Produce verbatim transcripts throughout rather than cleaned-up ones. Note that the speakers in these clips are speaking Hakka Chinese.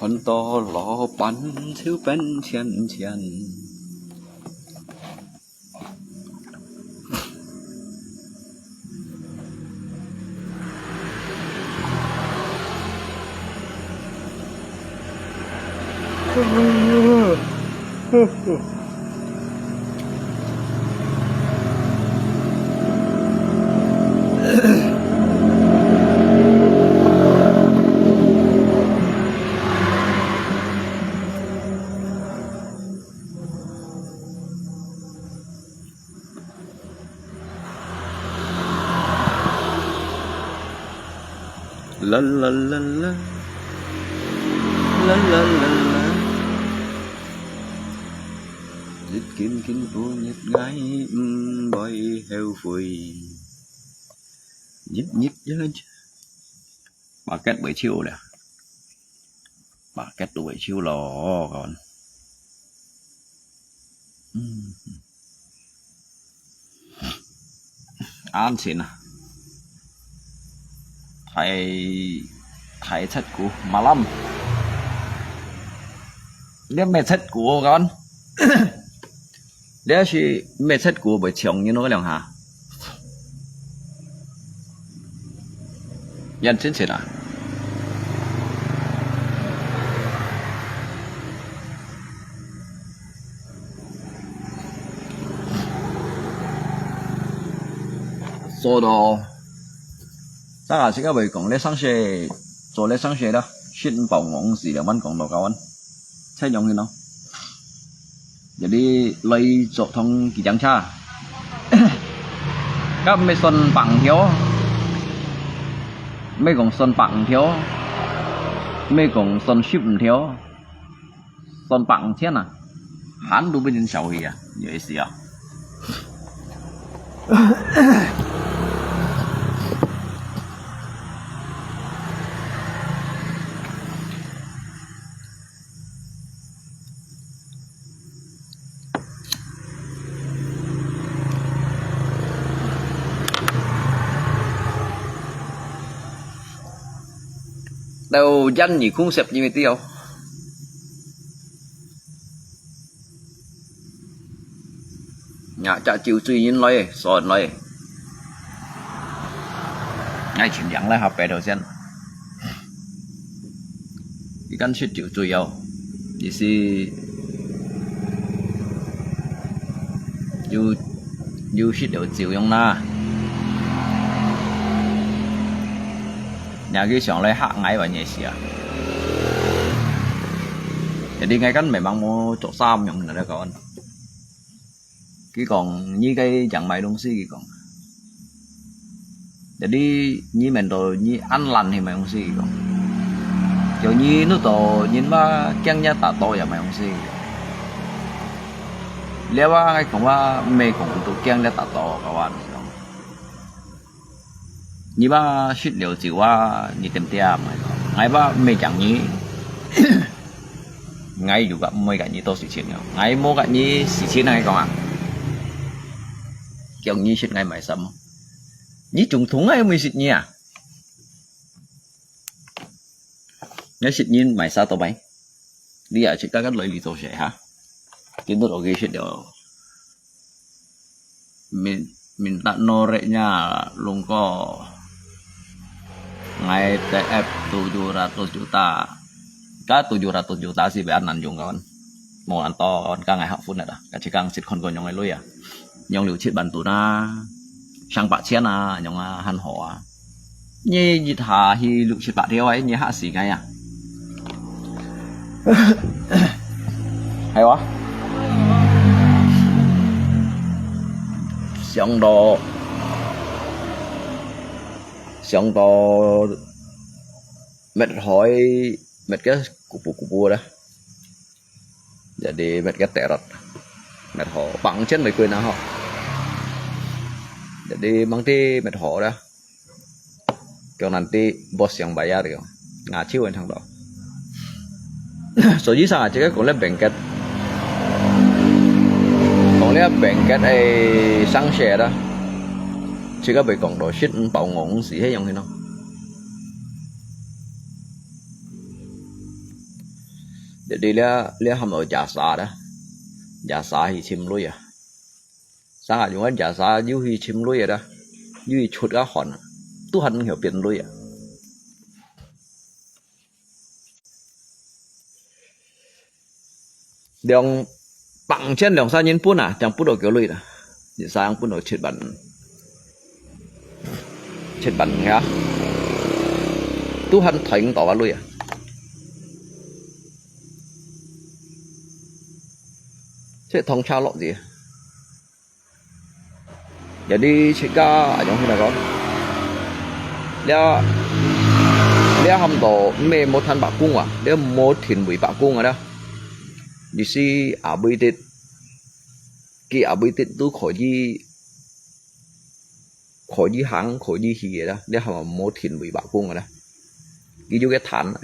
看到老板就变钱钱。啦啦啦啦，啦啦啦啦。一斤斤半日，𠊎毋會後悔。日日夜夜，巴結尾手了。 巴結都會手咯，kawan。嗯。安全啊。太，太七股，malam。這咩七股，kawan？這係咩七股會搶人咯，兩下。 Yan, sini, sini ah. So đó, ta kasi ka bai kong le sang she, so le sang she đó, shit bao ngong si le man kong lo kawan. Sai yong hin no. Jadi, lai chok thong kì chang cha. Kap mê son pang thiêu. Mê kong son pang thiêu. Mê kong son ship thiêu. Son pang thiêu à. Hán đủ bên sau hi à. Nhiều ý gì à. Tàu dân nhị khung sập như tiêu. Nhà chả chịu suy nhìn lại, son lại. Ngay chim yang lại họp bè đầu sen. Ikan shit chịu suy yau. Ý si yu, yu shit liu chịu yong na. Nhà cái sòng lại hại ngay và nhẹ xìa. Jadi ngay kan memang mau chok sam yong na kawan. Kì kong, nyi cái chẳng may đông si kì kong. Jadi, nyi men to, nyi an lan hi may đông si kì kong. Kiểu nyi nu to, nyi ma kiang nya ta to ya may đông si kì kong. Lia wa ngai kong wa, mê kong tu kiang nya ta to kawan kì kong. Nyi ba shit liu chịu wa, nyi tem tiam. Ngai ba mê chang nyi. Ngai yu ka mui ka nyi to si chin yo. Ngai mo ka nyi si chin ngai kong a. Kiong nyi shit ngai mai sam. Nyi chung thung ngai mui shit nyi a. Ngai shit nyi mai sa to mai. Li a shit ka ka loi li to she ha. Tin to lo ki shit yo. Min, minta noreknya lungko. Ngai T F tujuh ratus juta. Ka tujuh ratus juta si be an nan yung kawan. Mo an to kawan ka ngai hak fun ada. Ka chikang sit kon kon yong ngai lui ya. Yong liu chit ban tu na. Sang pak chian na, yong a han ho a. Nyi yit ha hi luk chit pak thiau ai, nyi ha si ngai a. Hay wa. Siang do. Siang do. Met hoi, met ke kupu-kupu dah. Jadi met ke terot. Met ho, pang chen mai kui na ho. Jadi mang ti met ho dah. Kau nanti bos yang bayar kau. Ngah chiu thang do. So ji sa chika kong le bengket. Kong le bengket ai sang she dah. Chika bai kong do shit bao ngong si he yong hin no. 你這，這喊做夜叉啦，夜叉去尋鐳啊。生啊，用个夜叉又去尋鐳啊啦，又去出啊汗啊，都還毋曉變鐳啊。兩，放錢兩三年分啊，正分到幾鐳啦，一生分到七萬，七萬呀，都還退毋到啊鐳啊。這通車落去。 有兜自家，啊，用起來講，這，這喊做毋係無趁白工啊，這無定位白工啊啦。意思也毋一定，佢也毋一定都可以，可以行，可以去个啦，這喊做無定位白工个啦。 佢有个攤啊，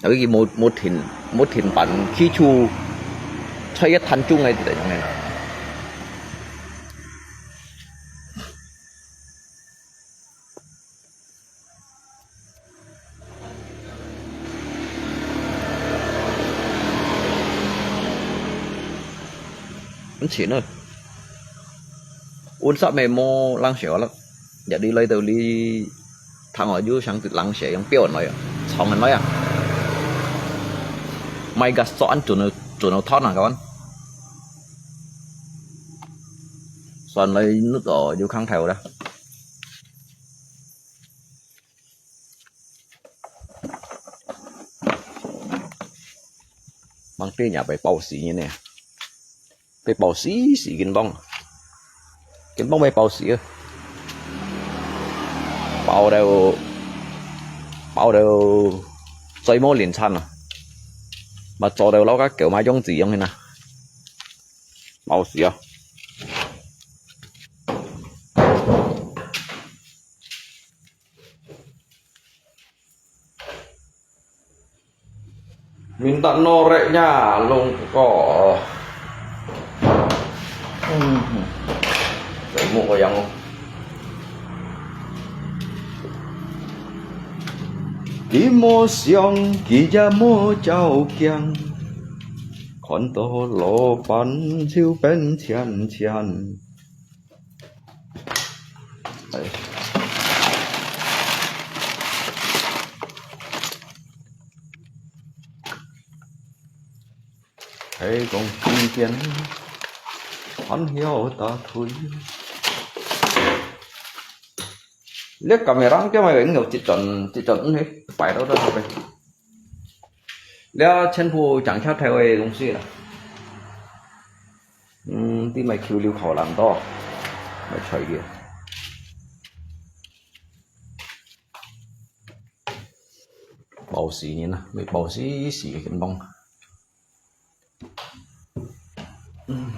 但係佢無，無停，無停班，佢就在个攤中个，就恁樣个啦。毋錢啊，溫室乜無冷笑啦。 這裡來到這，聽講有像冷血樣飆人來啊，衝人來啊。買个鎖安準了，準了套那个。算來那个有空調啦。望對若會爆死人呢。 會爆死死緊繃，緊繃會爆死啊！爆到，爆到嘴無靈燦啊！嘛做到老家狗嘛用子用啊！爆死啊！ Minta norek nya lungko. Hmm. Sai mu ko yang. Ki mo siang, ki ja mo chao kiang. Kon to lo pan chiu pen chian chian. 係講今天還曉打腿。這camera點解會有這種，這種，嗯，擺到這邊？這全部講下台灣个東西啦。 嗯，你買Q六口難到，買菜个。爆死人啊，會爆死死个緊繃。嗯。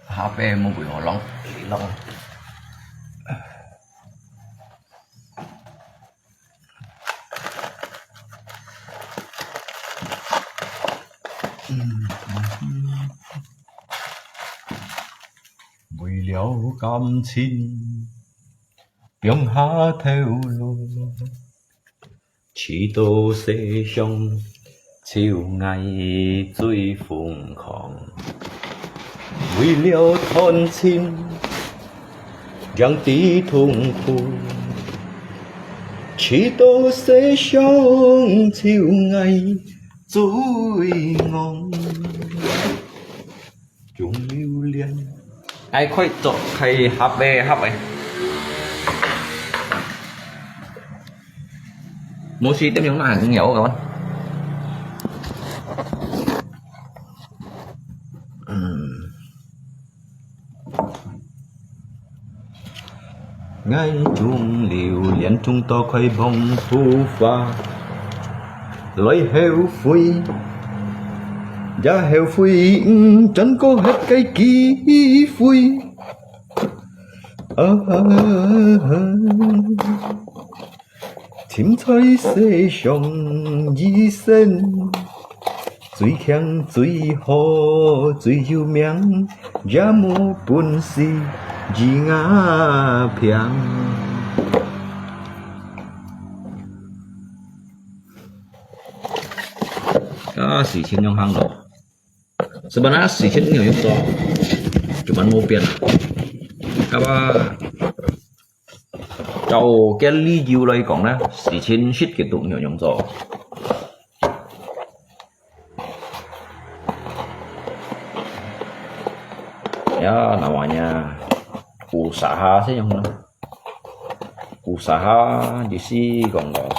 下背目標浪，浪。為了感情，放下頭路。 試到世上，只有𠊎最瘋狂。為了賺錢，讓知痛苦。試到世上，只有𠊎最戇。 種榴槤。哎，快做，開盒个，盒个。無事，點樣嘛，很有个。嗯。 𠊎種榴槤種到開望土花，來後悔，也後悔毋轉過歇个機會。啊，青菜世上医生，最强最好最有名，也无本事医牙病。啊，事情仰行咯？ Sebenarnya事情仰仰做，就蛮無變啊。該麼，照个理由來講呢，事情實際都仰仰做。Ya, namanya usaha係仰呢。 Usaha，意思講到，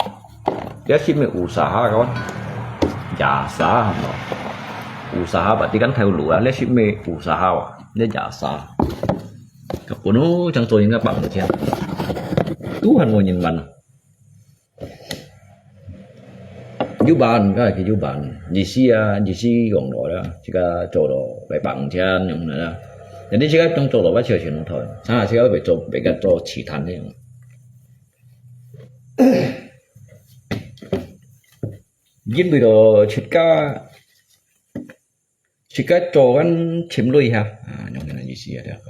這係咩usaha kawan？Jasa，usaha berarti kan頭路啊，這係咩usaha啊？這jasa。Kapan哦，正做人家幫錢，都還無人問啊。有辦，該係有辦，意思啊，意思講到啦，自家做到來幫錢樣啦。Jadi自家當做到愛錢錢頭，啥自家會做，會个做其他个樣。因為到自家，自家做緊尋鐳哈，啊，樣个意思啊，對吧？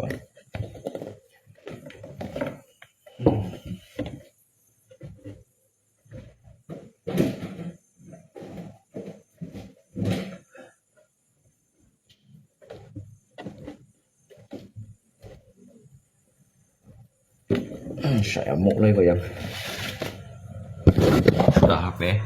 Saya muk lagi kau yang. Sudah H P.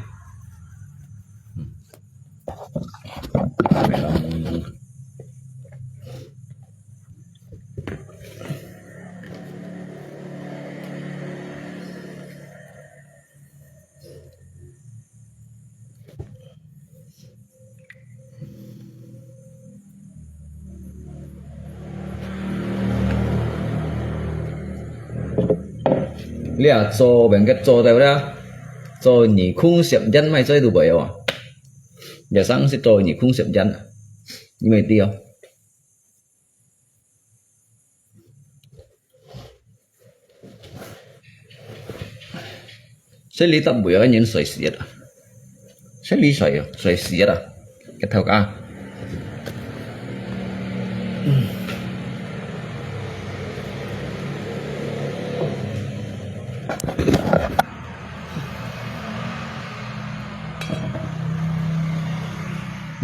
你啊，做bengket做到了，做二空十元買做都袂哦。也算是做二空十元，因為對哦。 Saya lihat tak buaya kan yang saya siat ah. Saya lihat saya, saya siat ah. Kita tahu kah?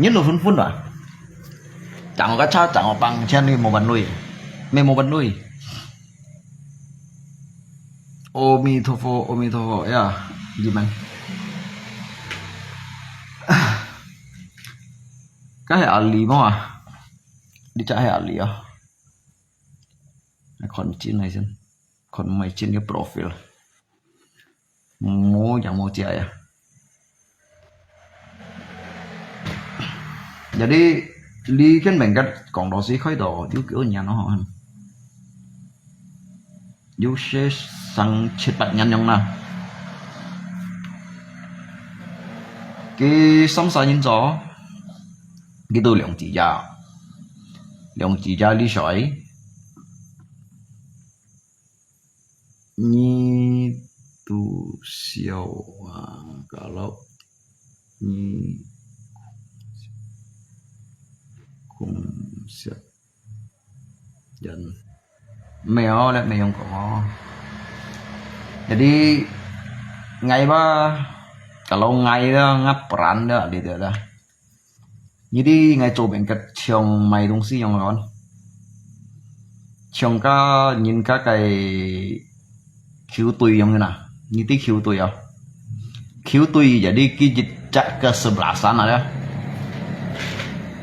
Ini lo phun phun ah. Chàng có chắc chàng có bằng chen đi một bánh nuôi. Mẹ một bánh nuôi. Ôm mi thô phô, ôm mi thô phô, ya. Gì mình. Cái hệ lý mà. Đi chạy hệ lý à. Còn chín này xin. Còn mày chín cái profile. Mô chẳng mô chia ya. Jadi, li kan bengket kong dosi khoi do, yu kiu nyan no hon. Yu she sang chit pat nyan yong na. Ki sam sa nyin zo. Ki tu liang ji ya. Liang ji ya li shoi. Nyi tu siau, ah, kalau nyi kung siap jan. Mèo leh mèo kong. Jadi ngai ba, kalau ngai dah ngap peran dah di dah. Jadi ngai cho bengket chong mai dong si yong lon. Chong ka nyin ka kai khiu tui yong na. Nyi ti khiu tui ya. Khiu tui jadi ki jit chak kesebelasan ada.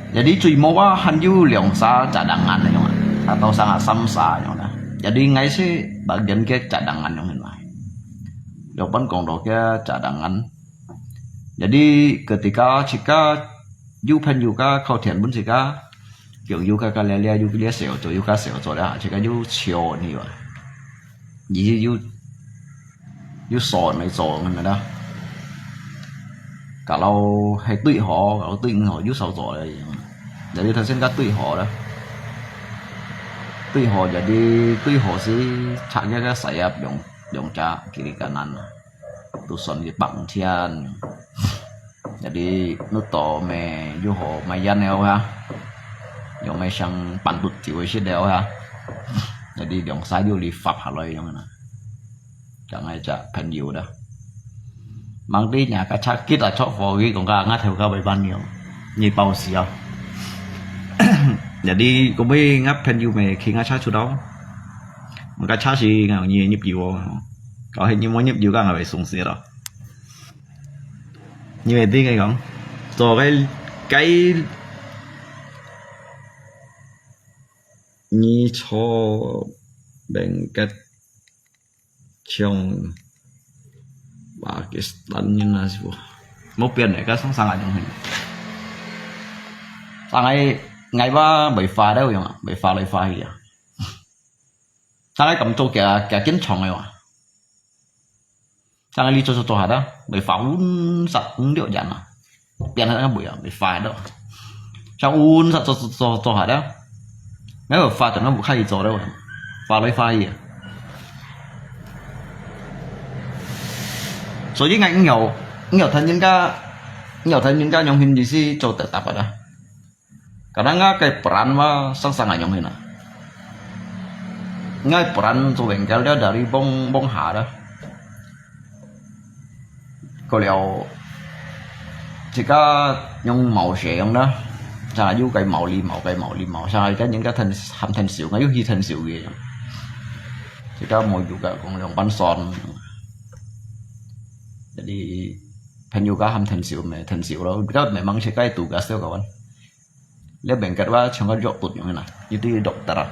Jadi cui mo ba han yu liang sa cadangan yong. Atau sanga sam sa yong na. Jadi ngai si bagian ke cadangan yong na. Liang pan kong do ke cadangan. Jadi ketika chika yu pen yu ka khau thian bun chika, kiong yu ka ka lia lia yu lia seo cho yu ka seo cho lia chika yu chio ni wa. Yi yu yu so nei cho ngan da. Kalau hai tui ho, kalau tui ho yu sao cho lia. Jadi tha sen ka tui ho da. Tui ho jadi tui ho si chak ya ka sayap yong yong cha kiri kanan. 都算佢百五千。Jadi，你到咩又好買煙了哈，又買上半肚酒个食了哈。Jadi，兩儕又嚟發下來樣啦。 Chang ai cha朋友đó. Mang đi nhà cái chắc kít là chót phô cái con gà ngắt theo cái bài văn nhiều. Như bao xì à. Jadi cũng biết ngắt朋友 mày khi ngắt chắc chút đâu. Mà cái chắc gì ngà như nhập nhiều. Có hình như mua nhập nhiều cái ngà phải xuống xì đó. Như vậy đi cái con. Cho cái cái như cho bên cái 像巴基斯坦人啊，是無？無變个，該上上个種形。上个𠊎話袂花了樣啊，袂花來花去啊。上个敢做佢佢緊長个哇。上个你做做做下的，袂花五十五六年啊。 變下个袂啊，袂花个。像阮煞做做做做下了，那个花等下不可以做了，花来花去。所以𠊎有有聽人家，有聽人家用心意思做得答个啦。Kadang啊，个不然嘛，生生个用心啊。Ngai peran tu bengkel dia dari bong bong ha dah. Có lẽ chỉ có những màu sẽ không đó. Sa yu cái màu li màu cái màu li màu. Sa cái những cái thân ham thân xíu, ngay yu hi thân xíu gì. Chỉ có màu yu cái cũng lòng bắn son. Jadi, thân yu cái ham thân xíu, mẹ thân xíu đó. Đó mẹ mang sẽ cái tủ cái xíu kawan. Leh bengket wa chhong ka jok tut yong na. Itu dokter.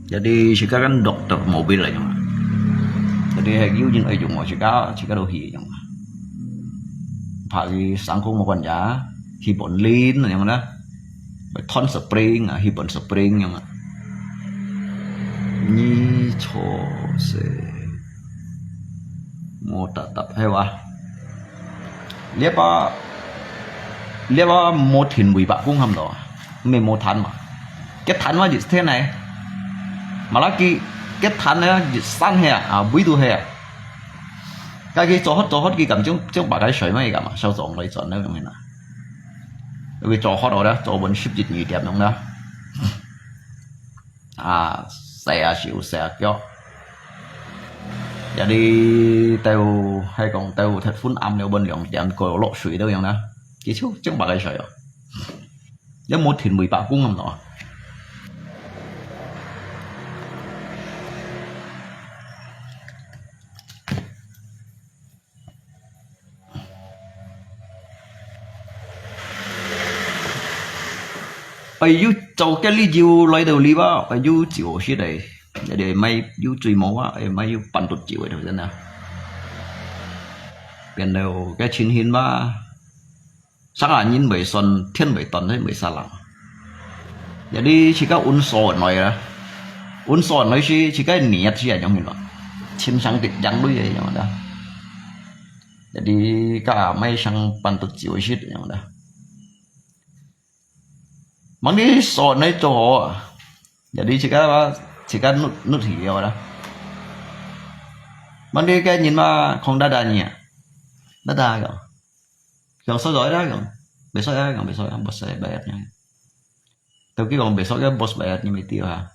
Jadi sika kan dokter mobil lah yong. Jadi hai yu jin ai yong sika sika do hi yong. Pha ki sang kong mo kon ya hi bon lin yong na. Bai thon spring ah, hi bon spring yong ah. Ni cho se. Mo ta tap hai wa. Liap a liap a mo thin bui ba kung ham lo. Me mo than ma. Ke than wa jit the nai. Ma la ki ke than na jit san he a, bui du he a. Ka ki cho hot cho hot ki kam chung chung ba kai soi ma ki kam a, sao zong loi zon na yong he na. Wi cho hot o da, cho bon sip jit ni diam yong da. A, sai a siu, sai a kiok. Jadi têu hai kong têu thét phun am liu bon liong tian ko lok sui têu yang na. Ki chu chung ba kai soi o. Ya mo thin bui ba kung am no. Ai yu cho ke li jiu lai dau li ba, ai yu jiu shi dai. Jadi mai yu chui mo ba, ai mai yu pan tut jiu dau na. Pian dau ke chin hin ba. Sang a nyin bai son, thien bai ton, bai sa lang. Jadi sika un so noi la. Un so noi si sika niat si a yong hin ba. Chin sang tit yang lui yong da. Jadi ka mai sang pan tut jiu sit yong da. Mang di so nai cho ho. Jadi sika sika nut nut hi yo da. Mang di ka nyin ma khong da da ni. Da da yo. Yang so yo da yo. Besok ya, yang besok ya, bos saya bayarnya. Tapi kalau besok ya bos bayarnya mesti ha.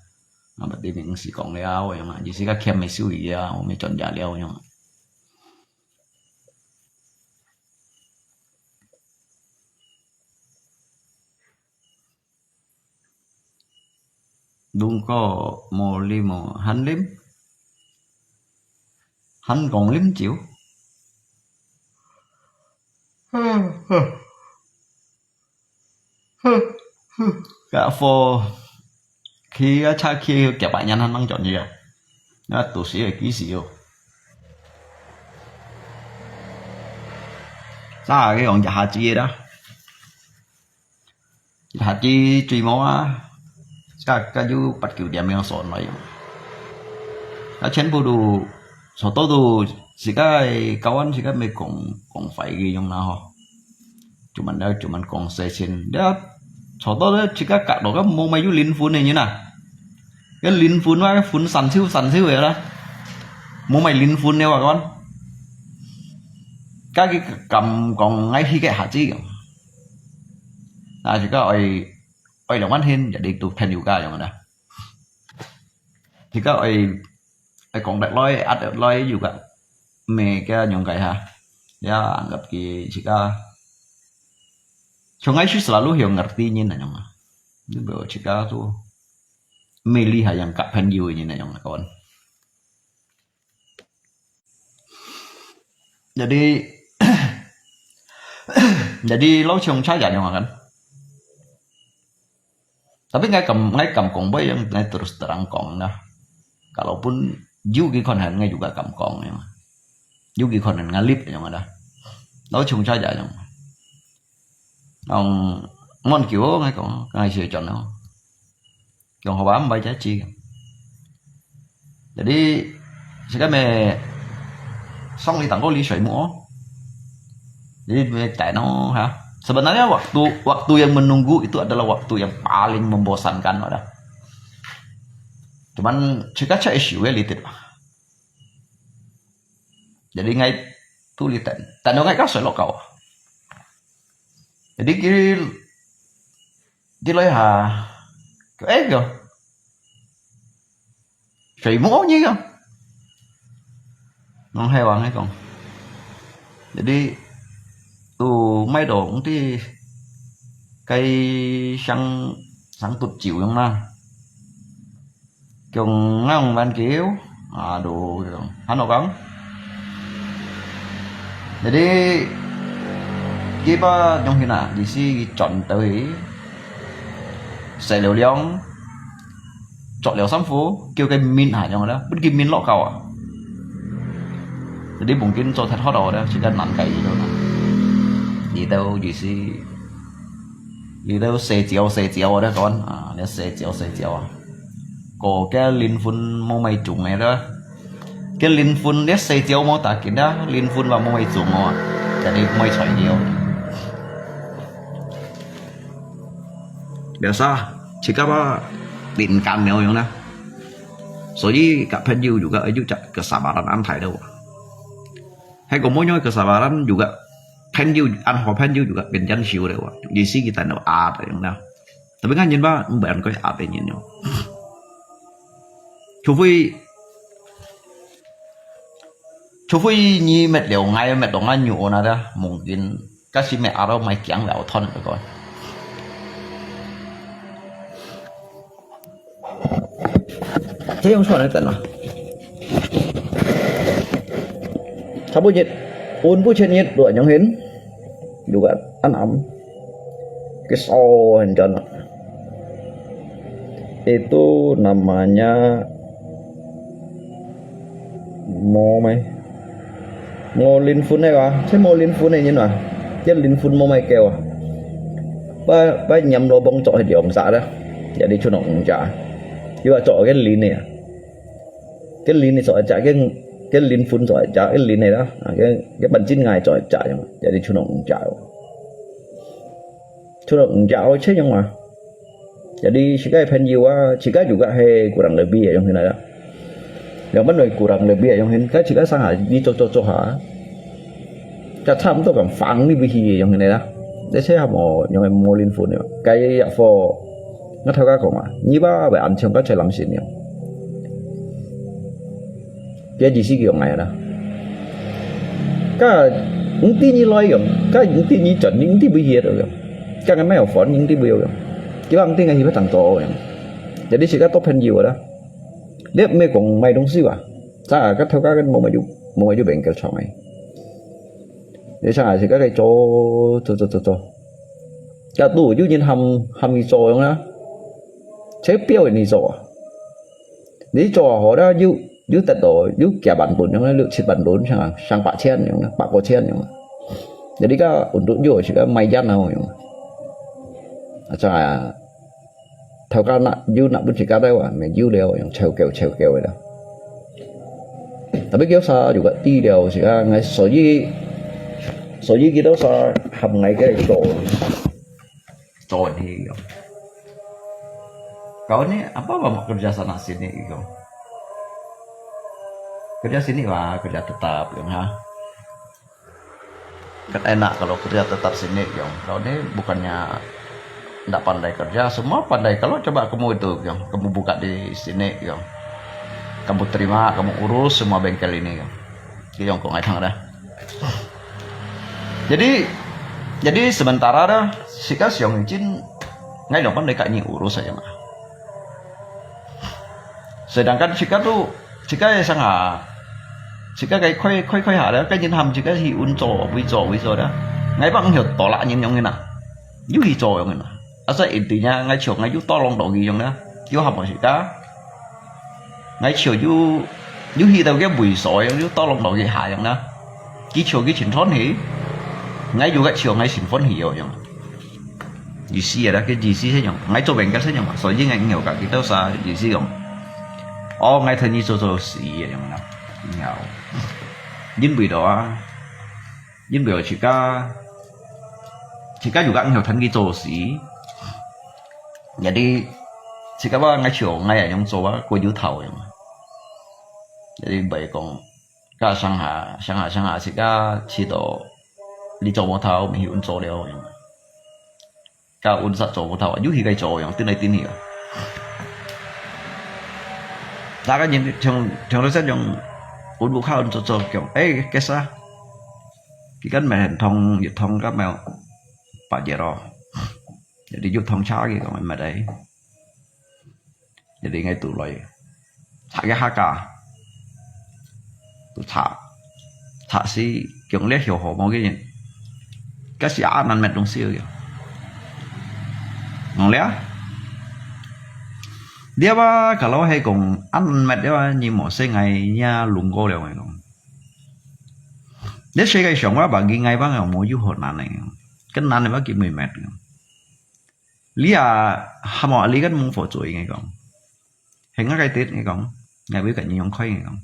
Nah, berarti minggu si kong liao yang, jadi sika kiam mesti ya, umi chon ya liao yang. Đúng có mò li mò, hăn lim. Hăn gong lim chiu. Ka pho khi a cha khi kiap a nyan hăn mang chọn gì à. Nó tụ sĩ là kỹ sĩ ô. Sa cái gong chả hả chi đó. Hả chi chui mo a. Sa ka yu pat kiu diam yang son lai. Ka chen bu du so to du si ka kawan si ka me kong kong fai ki yong na ho. Cuman da cuman kong se chen da. 坐到咧自家角落个無麼有靈魂个人啊。个靈魂啊，个魂散手散手个啦，無麼靈魂个話講。該佢敢講𠊎去个下子，啊，自家愛愛兩萬現，jadi tu朋友家樣啦。自家愛愛講得來，壓得來，又个咩个樣个哈。Ya anggap佢自家，從開始selalu yang ngerti nyin nanyong. Ini baru自家tu milih yang kak朋友nyin nanyong kawan. Jadi jadi lo chong cha ya nyong kan. Tapi ngai kam ngai kam kong boy yang ngai terus terang kong na. Kalaupun yu ki kon han ngai juga kam kong yang. Yu ki kon han ngalip yang ada. Lo chong cha ya yang. Ong mon kiu ngai kong ngai si chon no. Kiong hawa mbai cha chi. Jadi, sekarang me song li tangko li sui mo. Jadi, me tai no ha. Sebenarnya waktu waktu yang menunggu itu adalah waktu yang paling membosankan ada. Cuman, cakap cakap isu ya litit. Jadi, ngai tu litan. Tanda ngai kasih lokau. Jadi, kiri kiri ha. Eh, kau. Sui mo ni kau. Nong hai wang hai kong. Jadi, tu mai dong ti cái sáng sáng tụt chiều yang na. Kiong ngang van kiu, à, đồ kiong. Hano kang. Jadi, kiba nyong hina, di si chọn tới. Sai liu liang, chọn liu sam phu, kiu cái min ha nyong đó, bất kỳ min lọ kau à. Jadi mungkin cho thật hot đó, chỉ cần nắng cái gì đâu nè. Đi đâu gì si. Li tau sê chiao sê chiao ada kawan. Ah, lia sê chiao sê chiao ah. Ko ke linh hồn mo mai chung ne da. Ke linh hồn lia sê chiao mo ta kin da, linh hồn wa mo mai chung mo. Jadi mo mai choi liao. Biasa, jika ba linh kan liao yang na. 所以 các bạn juga ayu cak kesabaran an thai da. Hai ko mo nyoi kesabaran juga 朋友，安好朋友 juga 變成仇了哇。意思佢等到壓的樣啦。特別看人吧，毋係安該壓的人樣。除非，除非你滅了，𠊎滅了，𠊎有那的，mungkin，該時滅阿羅買驚了，斷了个。這樣算來等啊。差不多，un不全日，dua nyong hin. Juga anam. Kesohan jana. Itu namanya mo mai. Mo linh hồn ai wa, sai mo linh hồn ai nyin wa. Jen linh hồn mo mai kêu wa. Ba, ba nyam lo bông chọi liom sa da. Jadi chun ong cha. Yu wa chọi cái linh ai. Cái linh ai chọi cha, cái, cái linh hồn chọi cha, cái linh ai da. Cái, cái bản chất ngai chọi cha. Jadi chun ong cha. Chun ong cha sai nyong wa. Jadi, sikai 朋友 ah, sikai juga hai kurang lebih ya, yang hinai dah. Yang mana kurang lebih ya, yang hin, kai sikai sang ha, ni cocok cocok ha. Ka cham tu kan fang ni bihi yang hinai dah. Dai sai ha mo, yang mo linh hồn ya. Kai ya fo, ngat thau ka kong ah. Ni ba, ba an chang ka chai lam sin ya. Cái gì xí kiểu này đó. Cái những tí như lôi kiểu, cái những tí như chuẩn, những tí bây giờ rồi kiểu. Cái ngày mai ở phone những tí bây giờ kiểu. Cái bang tí ngày thì phải thằng tổ kiểu. Jadi sikat top 朋友 đó. Dia me kong mai dong si wa. Sa ka thau ka kan mo mai ju, mo mai ju beng kel chong ai. Dia sa sikat kai cho, cho, cho, cho, cho. Ka tu ju nyin ham, ham ni cho yong na. Che piao ni cho. Ni cho ho da yu, yu tat do, yu kia bản vốn yong na, yu chit bản vốn sang, sang 八千 yong na, 百块钱 yong na. Jadi ka untuk yu sikat mai jan na yong. Acha, thau ka na, yu na pun sikat dai wa, me yu leo yong cheu keu, cheu keu da. Tapi kêu sa juga ti leo sikat ngai, 所以，所以 kita sa ham ngai ke cho. 做你个。Kau ni apa ba mau kerja sana sini gitu. Kerja sini wah, kerja tetap gitu ha. Kan enak kalau kerja tetap sini gitu. Kau ni bukannya ndak pandai kerja, semua pandai. Kalau coba kamu itu gitu, kamu buka di sini gitu. Kamu terima, kamu urus semua bengkel ini gitu. Gitu kok ngai thang dah. Jadi, jadi sementara dah, sika siang izin ngai lòng pandai kak ni urus aja mah. Sedangkan sika tu, sika yang sanga, sika kai koi koi koi ha dah, kai nyin ham sika hi un cho, wi cho, wi cho dah. Ngai bang hiu tolak nyin yong ina. Yu hi cho yong ina. Asa intinya ngai chiu ngai yu tolong dong hi yong dah. Yu ham sika. Ngai chiu yu, yu hi tau ke wi so yong yu tolong dong hi ha yong dah. Ki chiu ki chin thon hi. Ngai yu ka chiu ngai chin phon hi yong. Yu si ya dah ke yu si se yong. Ngai cho beng ka se yong. So yu ngai ngiu ka ki tau sa yu si yong. Oh ngai thon yu cho cho si ya yong dah. Ngiu. Yin wi do a. Yin wi sika, sika yu ka ngiu thon ki cho si. Jadi, sika ba ngai chiu ngai ya yong cho ba, koi yu thau yong. Jadi, bai kong, ka sang ha, sang ha, sang ha, sika, chi to, li cho mo thau, mi hi un cho liao yong. Ka un sa cho mo thau, yu hi kai cho yong, tin lai tin hi. Taka nyin, chong, chong lo sa yong, un bu ka un cho cho kiong, eh, kesa. Ki kan mai hen thong, yu thong ka mai, pa je ro. Jadi yu thong cha ki kong mai dai. Jadi ngai tu loi. Cha ke ha ka. Tu cha. Cha si kiong le hiu ho mo ke. Ka si a nan met dong si ke. Ngong le. Dia ba kalau hai kong an met dia ba ni mo se ngai nya lung ko le ngai kong. Dia se kai siang ba ba ki ngai ba ngai mo yu ho nan ne. Kan nan ne ba ki mui met. Li a ha mo li kan mung fo zui ngai kong. Heng ngai kai tet ngai kong. Ngai wi ka ni yong khoi ngai kong.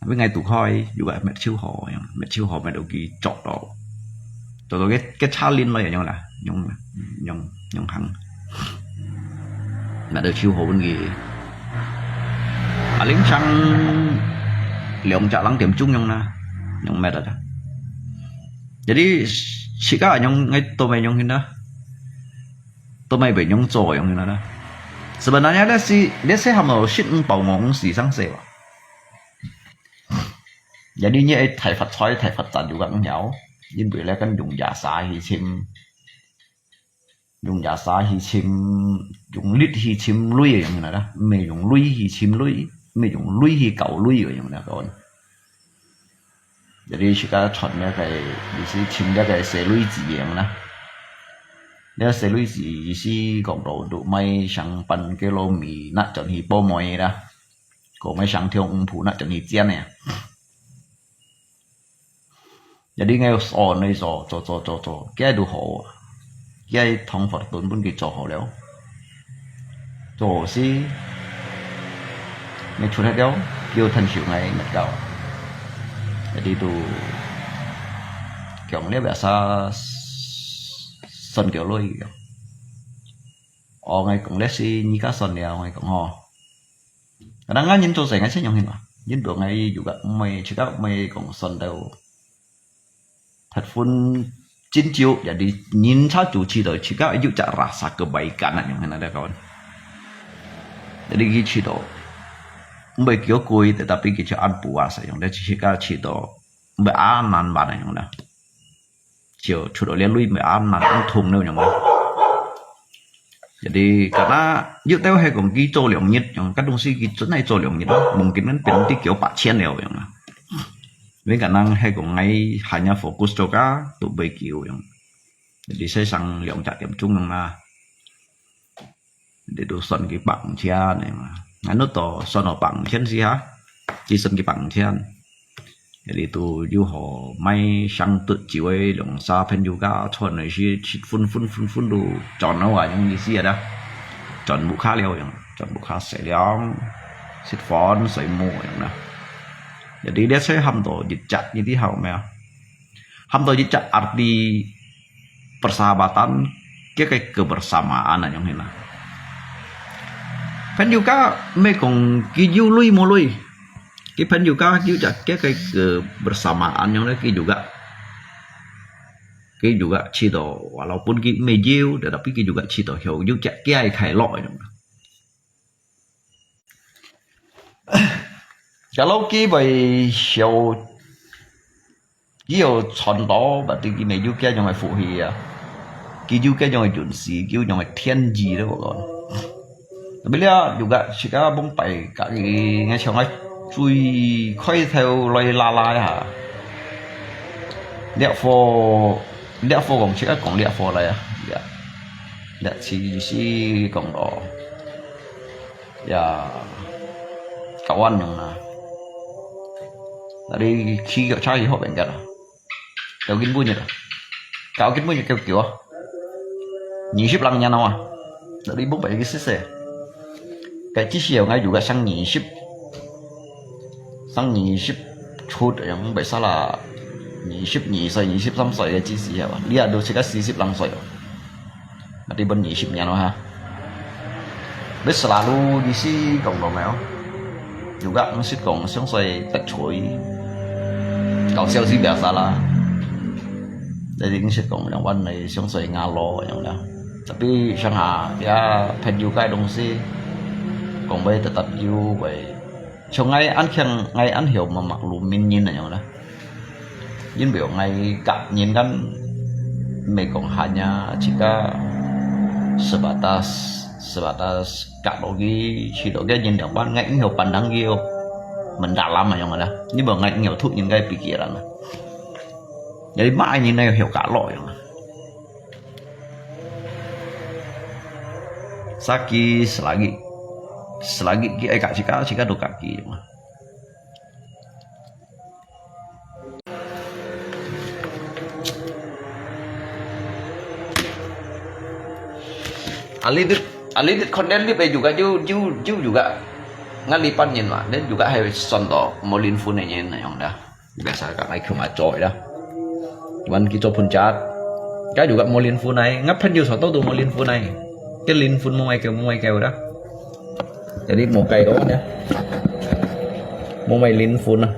Wi ngai tu khoi, yu ka met chiu ho, yong, met chiu ho, met u ki chok to. To to ke, ke cha lin lo yong la, yong, yong, yong hang. Met u chiu ho bun ki. A ling chang, liang cha lang tiam chung yong na, yong met a. Jadi, sika yong ngai to mai yong hin na. To mai bai yong cho yong hin na. Sebenarnya dia si, dia se ham lo shit ng pau ngong si sang se wa. Jadi nyi ai thai fat choi, thai fat chan yu kak ngiau. Yin bui le kan yung ya sa hi chim. Yung ya sa hi chim, yung lit hi chim lui yong na da. Me yung lui hi chim lui, me yung lui hi kau lui yong na kon. Jadi sika chon le kai, di si chim le kai se lui zi yong na. Le se lui zi, di si kong do du mai sang pan ke lo mi na chon hi po moi da. Ko mai sang thiong ung phu na chon hi chian ne. Jadi ngai so noi so, cho, cho, cho, cho. Kia du ho. Kia thong phot tun bun ki cho ho leo. Cho si. Ngai chun hat leo. Kiu than siu ngai met gao. Jadi tu. Kiong le biasa son kiu loi. O ngai kong le si, ni ka son leo ngai kong ho. Kadang ngan yin cho sai ngai se yong hin ba. Yin do ngai yu ka mai, chi ka mai kong son dau. That phun chin chiu, jadi yin cha chu chi do, chi ka yu cha rasa kebaikan na yong hin ada kawan. Jadi ki chi do. Mbai kio kui, tetapi ki cha an puasa yong, da chi ka chi do. Mbai an nan ba na yong da. Chiu, chu do lia lui mbai an nan an thung neu yong da. Jadi, karena yu teo hai kong ki cho liang nyit, yong, các đồng chí ki cho nai cho liang nyit, mungkin kan pin ti kiu pa chien liao yong. Vì khả năng hai kong ngai hanya fokus cho ka, tu bai kiu yong. Jadi, sai sang liang cha tiam chung yong na. Jadi, tu son ki pang chien yong. Ngai nu to son ho pang chien si ha. Ki son ki pang chien. Jadi tu yu ho mai sang tut chiu ai long sa phen yu ka chon ai si chit phun phun phun phun du chon au a yong yi si a da. Chon bu kha liao yong, chon bu kha se liang, sit phon soi mu yong na. Jadi dia sai ham to jit chat ni ti hau me. Ham to jit chat arti persahabatan 个个个 bersamaan 啊，樣形啦。朋友家毋係講佢有鐳無鐳，佢朋友家有隻个个个 bersamaan 樣咧，佢有个，佢有个試到，walaupun佢毋係有，tetapi佢有个試到有，有隻个个快樂樣啦。 Kalau佢會曉，佢有賺到，berarti佢乜有該樣个福氣啊。佢有該樣个運勢，佢有樣个天意咧，𠊎講。Tapi這有个，自家蒙拜，家己，𠊎像𠊎最開頭來拉拉一下。這貨，這貨講，自家講這貨來啊，這，這其實講咯。 Ya, kawan yang na. Dari khi kau cari hok bengkel lah. Kau gin bunyi lah. Kau gin bunyi kau kau. Ni sip lang nya nawa. Dari bu bai kisi se. Kau ci siu ngai juga sang ni sip. Sang ni sip chut yang bai salah. Ni sip ni sai ni sip sam sai kau ci siu. Dia do sika si sip lang sai. Mati pun 二十年咯哈。你 selalu 意思講到沒有？有个毋識講，相信得罪，搞笑是 biasa 啦。Jadi 毋識講，兩萬你相信亞羅樣啦。Tapi 上下也朋友个東西，講會得得有會，像𠊎安強，𠊎安曉嘛，maklumin人樣啦。 因為𠊎甲人間，毋係講hanya自家sebatas，sebatas甲落去，去到个人兩班，𠊎應該pandang佢mendalam啊樣啦。因為𠊎應該讀人个pikiran啊。Jadi嘛人呢曉甲落樣啊。Saki selagi，selagi佢愛甲自家，自家都甲佢樣啊。 Alidit, alidit konten lip eh juga ju ju ju juga. Ngan lipan nyin ma, dan juga hai son to molin fun eh nyin na yong da. Biasa ka ngai kuma choi da. Wan ki cho pun chat. Ka juga molin fun ai, ngap pen ju son to tu molin fun ai. Ke lin fun mo mai keu mo mai keu da. Jadi mo kai ko ya. Mo mai lin fun ah.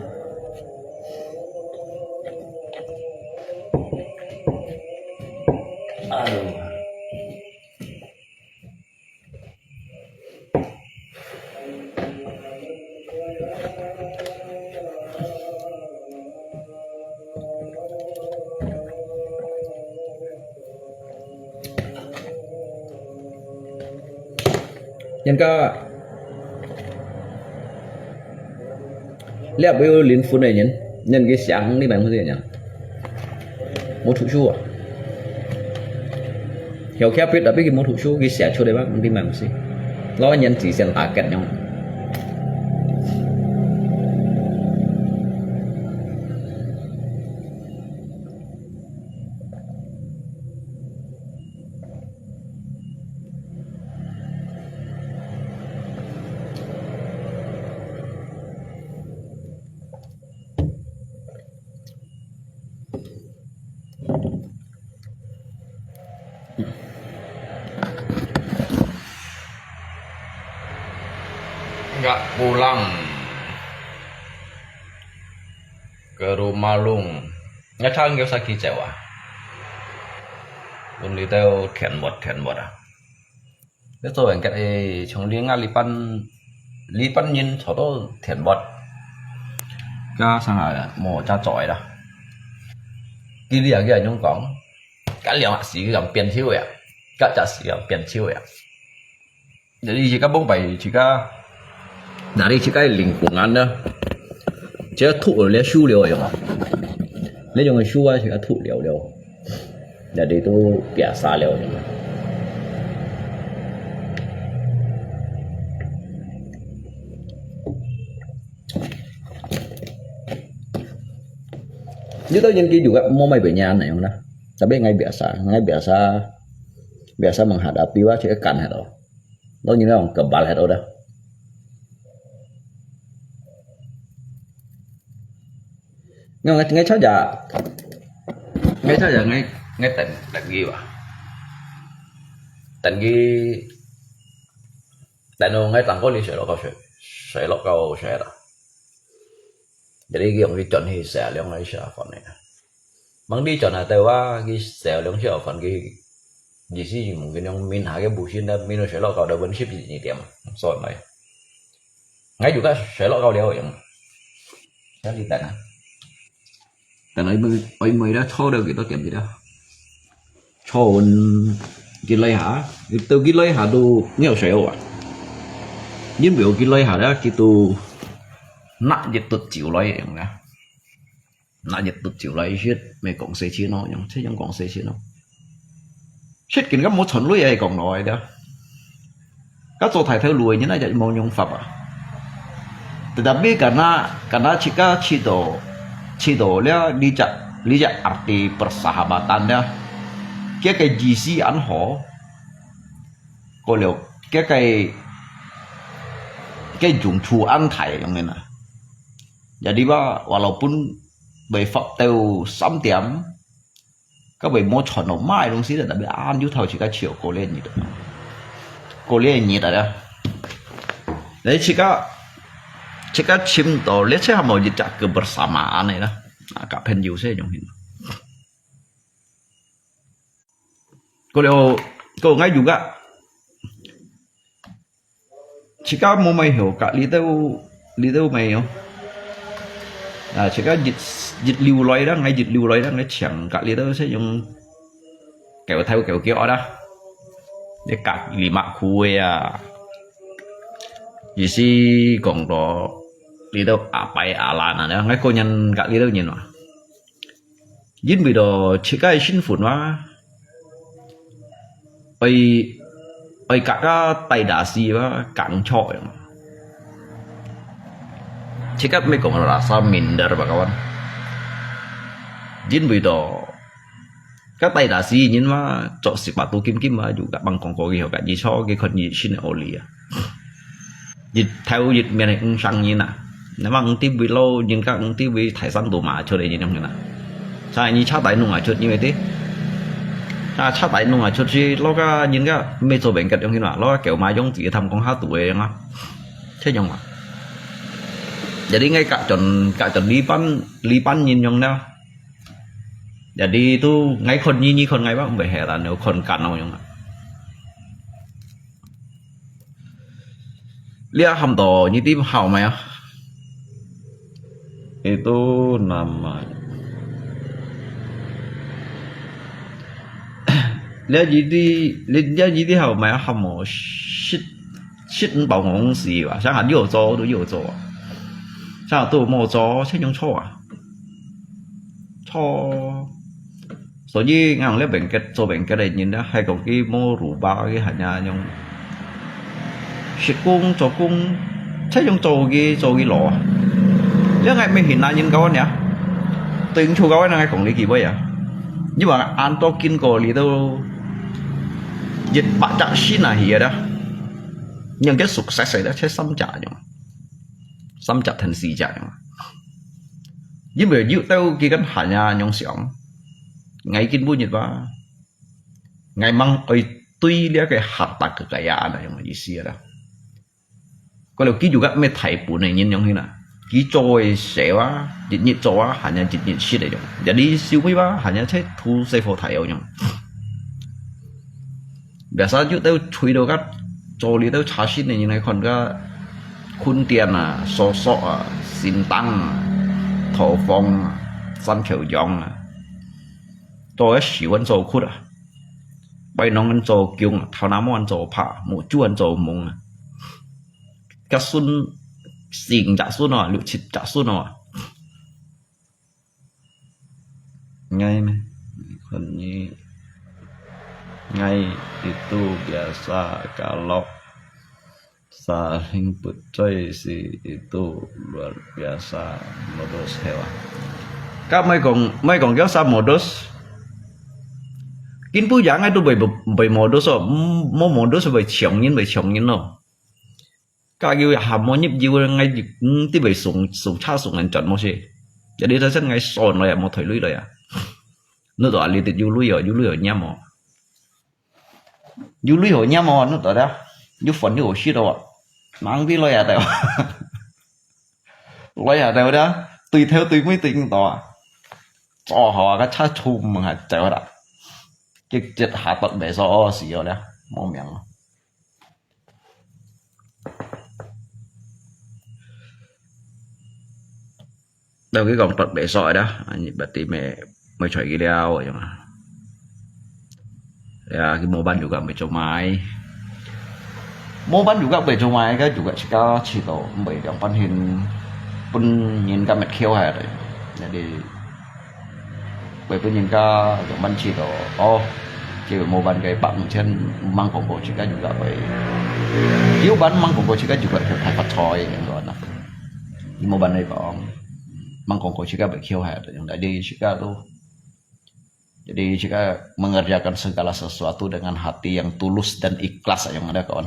Nhân ka liap yu lin fun ai nhân, nhân ki siang ni bang mesti nhân. Mo thu shu ah. Hiau kia pit tapi ki mo thu shu ki sia chu dei bang di mang si. Lo nhân chỉ siang ta ket nyong. Nggak pulang ke rumah Lung. Nggak chang kêu sa ki chèo à. Pun li teo thiện mật, thiện mật à. Nếu tôi bạn cái thì chúng đi ngã li pan, li pan nhìn cho tôi thiện mật. Ka sang à, mò cha chọi đó. Ki li à, ki à nhung kong. Ka liang à, si cái gam pian thiu à. Ka cha si gam pian thiu à. Jadi, jika bông bai, jika, dari jika lingkungan na, jika thu le shu liu yong. Le yong shu a, jika thu liu liu. Jadi tu biasa liu yong. Ni tau yang ki juga mo mai benyan na yong na. Tapi ngai biasa, ngai biasa, biasa menghadapi wa cik kan hado. Lo ni orang kebal hado dah. Ngai ngai cha ja. Ngai cha ja ngai ngai ten lagi wa. 等佢，等到𠊎當過你水落到水，水落到水啦。Jadi佢用佢轉去寫兩個寫法呢。Mang đi轉下到啊，佢寫兩寫法，佢意思係mungkin用明下个無線啦，明到水落到到分十一點，所以，𠊎就个水落到了用。Jadi等啊，等啊，因為因為咧，坐到幾多點幾多？坐穩幾耐下，到幾耐下都沒有水啊。因為有幾耐下咧，佢都拿一滴酒來用啦。拿一滴酒來食，乜講事情咯，用，這樣講事情咯。食緊个無存鐳个講落來个。該做大頭路个人啊，就無用法啊。Tetapi karena，karena自家試到，試到了，你隻，你隻arti persahabatan了，佢个意思恁好，過了，佢个，个用處恁大樣个啦。Jadi話，walaupun會發到三點，該會無傳到麼个東西咧，tapi恁有頭自家笑過這日，過這日啊。你自家，自家尋到，這次還無一隻kebersamaan个啦，啊，甲朋友這種形。過了，過𠊎有个，自家無買好，隔離到，離到買哦。啊，自家一，一流來啦，𠊎一流來啦，𠊎搶隔離到這種狗頭狗腳啦。你隔離嘛苦个啊，意思講到，離到阿伯阿蘭啊，𠊎個人隔離到人嘛。 因為到自家个身份嘛，愛，愛甲个大大事嘛，工作樣。自家毋係講rasa minder吧，kawan。因為到，个大大事人嘛，做事把都金金嘛，就甲幫講過去，甲你坐，佢看你心里好理啊。 一頭一面个五生人啊，那麼五弟位老人家五弟位大山都嘛出來人樣啊。所以你車帶弄啊出，因為對，啊車帶弄啊出去，老家人家沒做bengket樣嘛，老家狗嘛用自己貪講下肚个樣啊，這樣嘛。Jadi𠊎隔轉隔轉呢班呢班人樣呢，jadi都𠊎看你，你看𠊎吧，毋會係啦，你看間樣啊。 你還多你知好咩啊？Itu nama。你你知你你你知好咩啊？還無識識五包公司吧？像下你有做都有做啊，像都無做，這種錯啊，錯。 所以，𠊎講這bengket，做bengket个人呢，還講佢無rubah佢hanya用食工、做工，這種做佢做佢老啊。這𠊎毋係拿人教呢，對毋住教呢，𠊎講你幾位啊？你話恁多經過你都一百隻心啊去啊，你用个success个，這三隻用，三隻同四隻用。因為有兜佢个hanya用想。 𠊎今晡日啊，𠊎吂愛對這个harta kekayaan恁樣个意思啦。過了佢就个咩大本个人樣去啦，佢做个事啊，日日做啊，hanya日日食个樣。Jadi收尾啊，hanya在土細貨大樣樣。Biasa就到吹到个做哩到茶室个人來看个坤店啊、sosok啊、sintang啊、土方啊、三口洋啊。 做个時運做屈啊，背囊恁做弓啊，頭那毛恁做拍，目珠恁做蒙啊，个孫四五隻孫啊，六七隻孫啊。Ngai meh, kon ni ngai itu biasa kalau Saling percaya si itu luar biasa modus hewa. Kak mai kong mai kong kau sa modus. Kin pu yang ai tu bai bai modus oh. Mo modus bai chiang yin bai chiang yin no. Kak yu ham mo nyip yu ngai ti bai sung sung cha sung an chọn mo si. Jadi ta sen ngai son lo ya mo thoi lui lo ya. No to ali tit yu lui yo yu lui yo nyam mo. 有鐳好拈哦，你到底，有粉有好食哦，吂知來啊到，來啊到的，對頭對尾對毋到啊，做好啊，个車出門還走啦，直接下到袂所哦，死哦了，無命哦。 แล้วก็กองตัดเบสซอยนะอันนี้บัดนี้ไม่ไม่ช่วยกี่แล้วอย่างอ่ะแล้วก็โมบันอยู่กับไม่จงไม้โมบันอยู่กับไม่จงไม้ก็อยู่กับชิก้าชิโตไม่เดี๋ยวปันเห็นปุ้นยินกับแมทเคียวหายเลยนี่ดี Bởi vì nhìn cả dòng bánh chi đó, ô, chỉ một bánh cái bạc một chân mang còn có chỉ cả juga vậy. Hiếu bánh mang còn có chỉ cả juga kiểu thái phát thôi yang đó nè. Di một bánh này có mang còn có chỉ cả vậy khiêu hạt yang đã đi chỉ cả tu. Jadi jika mengerjakan segala sesuatu dengan hati yang tulus dan ikhlas yang ada kawan.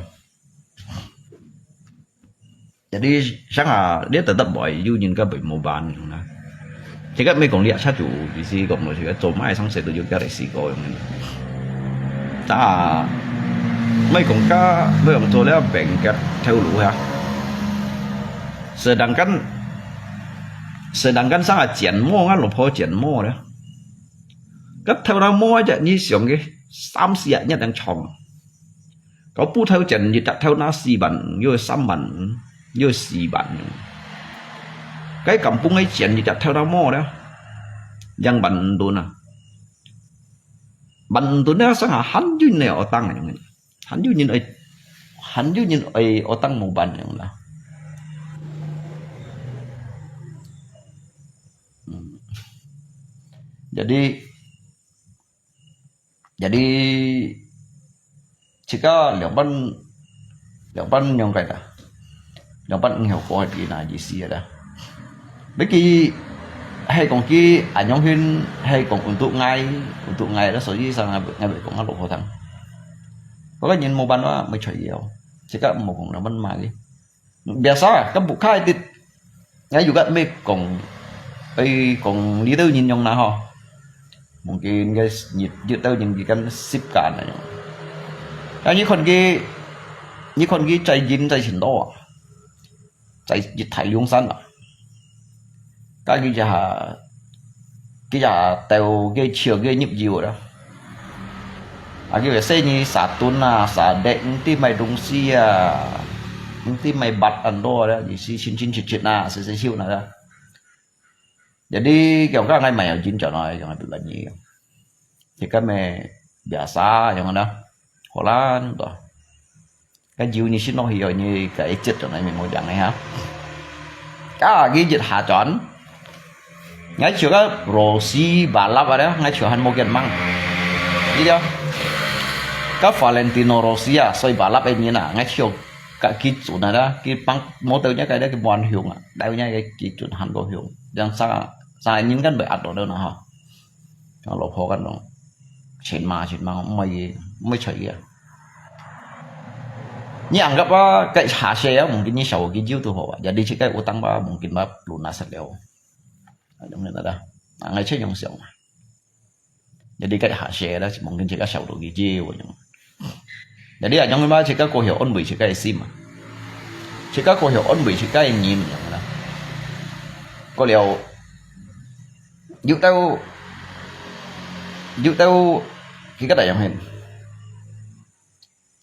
Jadi sang ah dia tetap buat you nyin ka bai mo ban yung na. Jika mai kong liak sa tu di si kong lo jika zo mai sang se tu you ka resi ko yung na. Ta mai kong ka lo yung zo le beng ka thau lu ha. Sedangkan sedangkan sang ah jian mo nga lo po jian mo le. Ka thau na mo aja ni siang ke sam sia nyat yang chong. Kau pu thau chen yi tak thau na si ban, yo sam ban, yo si ban. Cái kampung ấy chen yi tak thau na mo đó. Yang ban tu na. Ban tu na sang ha han yu ne otang yang. Han yu nyin ai han yu nyin ai otang mo ban yang la. Jadi Jadi jika 兩班兩班 用个啦，兩班五後過去那意思啦。不過係講佢恁樣形，係講untuk ngai，untuk ngai啦，所以上𠊎𠊎會講啊老婆湯。不過人無辦法，無材料，jika無講兩班買个。 Biasa, kan bukai dit. Ngai juga mê kong, ê kong li tau nyin yong na ho. Mungkin guys, yit yit tau nyin di kan sip kan na yong. Kan ni kon ki, ni kon ki chai jin chai chin do. Chai yit thai liung san. Ka ki ja Ki ya têu ki chiu ki nhịp diu đó. À, ki phải xe ni xả tún à, xả đệm, ti mày đúng si à, ti mày bắt ăn đô đó, đi si chín chín chín chín à, xe xe siêu nè đó. Jadi kiểu các ngày mày ở chín chỗ nói, kiểu ngày bị bệnh gì. Thì cái mày biasa yang đó. Holan to. Ka jiu ni shin no hi yo ni ka ejit to na mi mo jang ha. Ka gi jit ha chon. Ngai chiu ka Rossi balap ada, ngai chiu han mo kian mang. Ji jo. Ka Valentino Rossi a, soi balap e ni na, ngai chiu ka ki chu na da, ki pang mo tau nya ka da ki buan hiung a. Dau nya ki chu han ko hiung. Yang sa sa nyin kan bai at do na ha. Cho lô phô kan dong. Chên ma, chên ma, mày, mày chạy à. Ni anggap ba, cái xa xe á, mungkin ni sau cái jiu tu ho. Jadi chỉ cái utang ba, mungkin ba, lu na sat leo. Dong ni ta da. Ngai che yong siang. Jadi cái xa xe đó, mungkin chỉ cái sau tu cái jiu. Jadi, a nyong ma chika ko hio on bui chika sim. Chika ko hio on bui chika nyin yang na. Ko liao, yu tau, yu tau, ki ka da yang hen.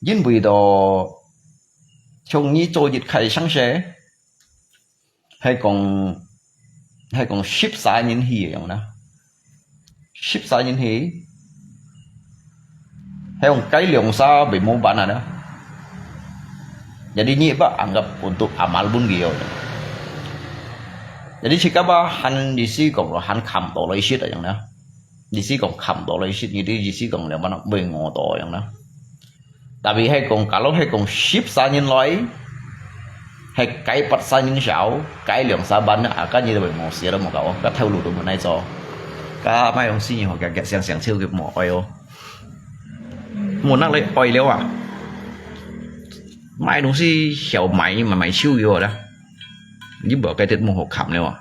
Yin bui do, chong ni cho yit khai sang xe. Hay kong, hay kong ship sa nyin hi yang na. Ship sa nyin hi. Hay kong kai liong sa bai mo ban na. Jadi ni ba anggap untuk amal bun gio. Jadi chika ba han di si kong lo han kham to lo isit yang na. Di si kong kham to lo isit ni di si kong le mana bai ngo to yang na. Tapi hay kong kalau hay kong ship sa nyin loi, hay kai pat sa nyin siau, kai liong sa ban na akan ni bai mo sia lo mo ka o, ka thau lu tu mo nai cho. Ka mai dong si ni ho ka ka siang siang chiu ke mo oi o. Mo nak le oi liao a. Mai dong si siau mai ma mai chiu yo da. Ni bo kai tet mo ho kham liao a.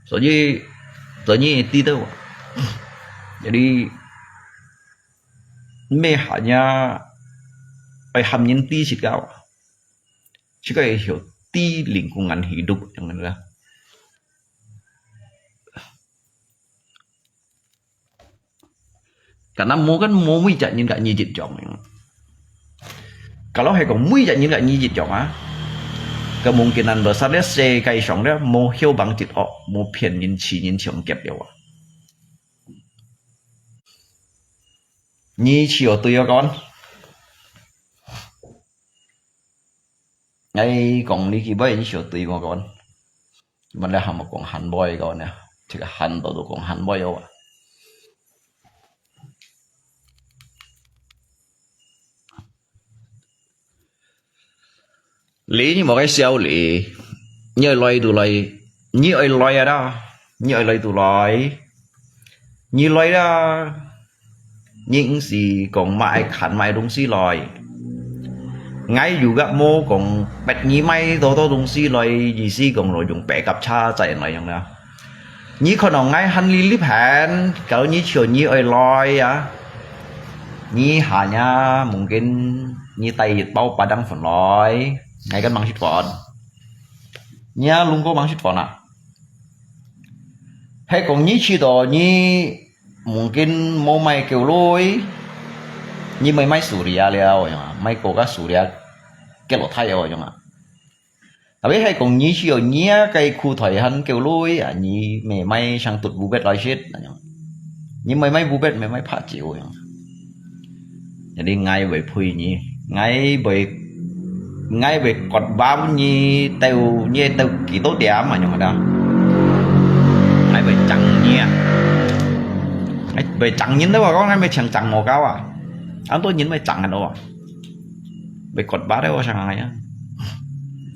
So ni, so ni ti tau. Jadi Meh hanya ai ham nyin ti sit kau. Chika ai hiu ti ling kung ngan hidup yang ada. Karena mu kan mu mui jak nyin kak nyi jit jong. Kalau hai kong mui jak nyin kak nyi jit jong ah. Kemungkinan besar dia se kai song dia mu hiu bang jit ok mu pian nyin chi nyin chiong kep dia wa. Nyi chi o tui o kon. Ngai kong li ki bai nyi chi o tui o kon. Mă lĕ hăm kong hăn boi kau nè, chika hăn to to kong hăn boi yua. Li nyi mă cái siau li, nyi oi loi tu loi, nyi oi loi a da, nyi oi loi tu loi, nyi loi da. Nyi ung si kong mă ai khan mă ai dong si loi. Ngai yu gak mu kong pet nyi mai to to dong si loi, yi si kong lo yung pek kap cha zai loi yang na. Nyi khon ong ngai han li lip han, kalau nyi chiu nyi oi loi a. Nyi ha nya mungkin nyi tai yit pau padang phun loi. Ngai kan mang sit phun. Nyi a lung ko mang sit phun a. Hai kong nyi chi to nyi mungkin mu mai kêu lui. Nyi mai mai Suria liao yang a, mai ko ka Suria kêu lo thai o yang a. Tapi hai kong nyi chi o nyi a kai khu thoi han kêu lui a, nyi mai mai sang tut bu bet loi sit a yang. Nyi mai mai bu bet mai mai pha chiu yang. Jadi ngai bai phui nyi, ngai bai, ngai bai kot ba nyi teu nyi teu ký tố tiam a yang ada. Ngai bai chang nyi a. Ngai bai chang nyin teu a kong ngai bai chang chang mo kau a. An to nyin bai chang an o a. Bai kot ba teu a sang ngai a.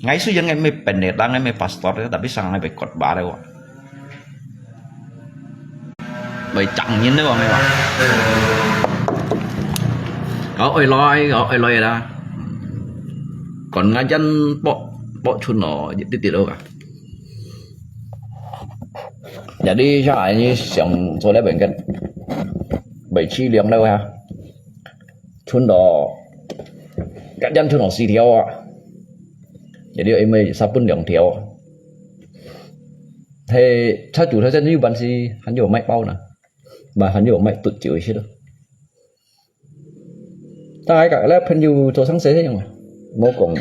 Ngai su yang ngai bai pen le ta ngai bai pastor tapi sang ngai bai kot ba teu a. Bai chang nyin teu a ngai ba. Kau oi loi, kau oi loi da. Kon ngai jan pok pok chun lo, tit tit lo ka. Jadi sa ai ni siang so le ben kan. Bai chi liang lo ha. Chun lo. Kan jan chun lo si tiao a. Jadi ai mai sa pun liang tiao. He cha chu tha jan yu ban si han yu mai pau na. Ba han yu mai tut chiu si lo. Ta ai ka le phen yu cho sang se se yang. Mo kong.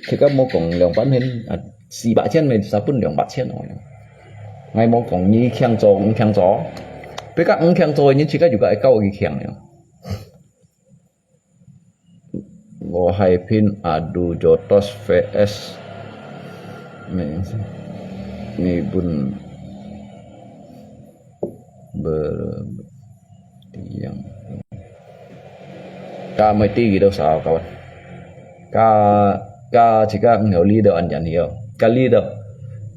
Chika mo kong liang ban hen a si ba chen mai sa pun liang ba chen o. Ngai mo kong nyi khiang cho, ung khiang cho. Pe ka ung khiang cho nyin chika yu ka ai kau ki khiang yo. 我係偏阿杜做 dos V S 你你本不一樣。Ka mai ti gitu sa kawan. Ka ka chika ngau li do an yan hiyo. Ka li do.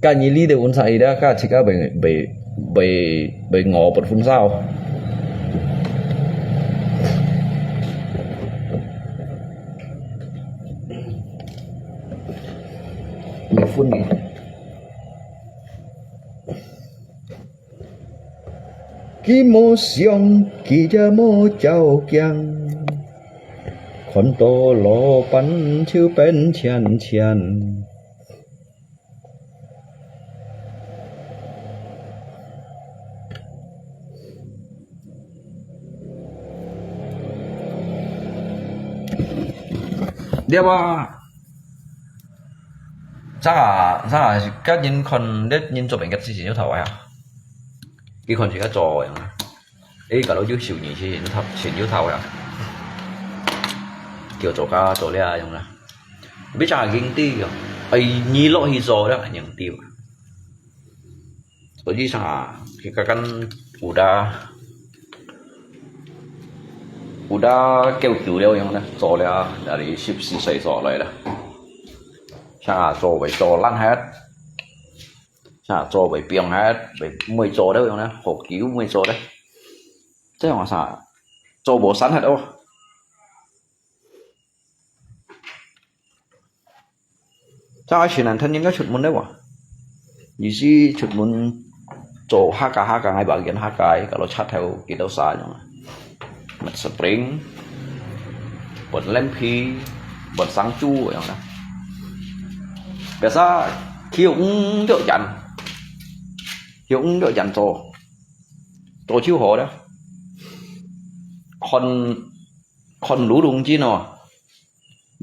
Ka nyi li do un sa ida ka chika bai bai bai bai ngo pot phun sao. Bai phun ni. Ki mo siang ki ja mo chao kiang. Khon to lo pan chiu pen chian chian. Dia ba. Sa sa ka yin khon det yin cho ben kat si si yo thau ya. Ki khon si ka cho yang. Ê, ka lo yu siu ni si yin thau, si yu thau ya. Kêu cho ka cho lia yang na. Bi cha ging ti yo. Ai ni lo hi cho da yang ti. Ôi sang à, khi các căn u đã u đã kêu cứu leo yang đó, cho leo, đã đi ship si sai cho lại đó. Sang à, cho vậy cho lăn hết. Sang à, cho vậy piang hết, vậy mới cho đâu yang đó, họ cứu mới cho đấy. Thế mà sao, cho bộ sẵn hết đâu. Chang ai sinan than yin ka chut mun dei wa. Yi si chut mun cho ha ka ha ka ngai ba gian ha ka ai ka lo chat theo kit dau sa nyong. Mat spring. 分冷皮，分生豬樣啦。Biasa佢有五六樣，有五六樣做，做就好了。看，看滷東西哦，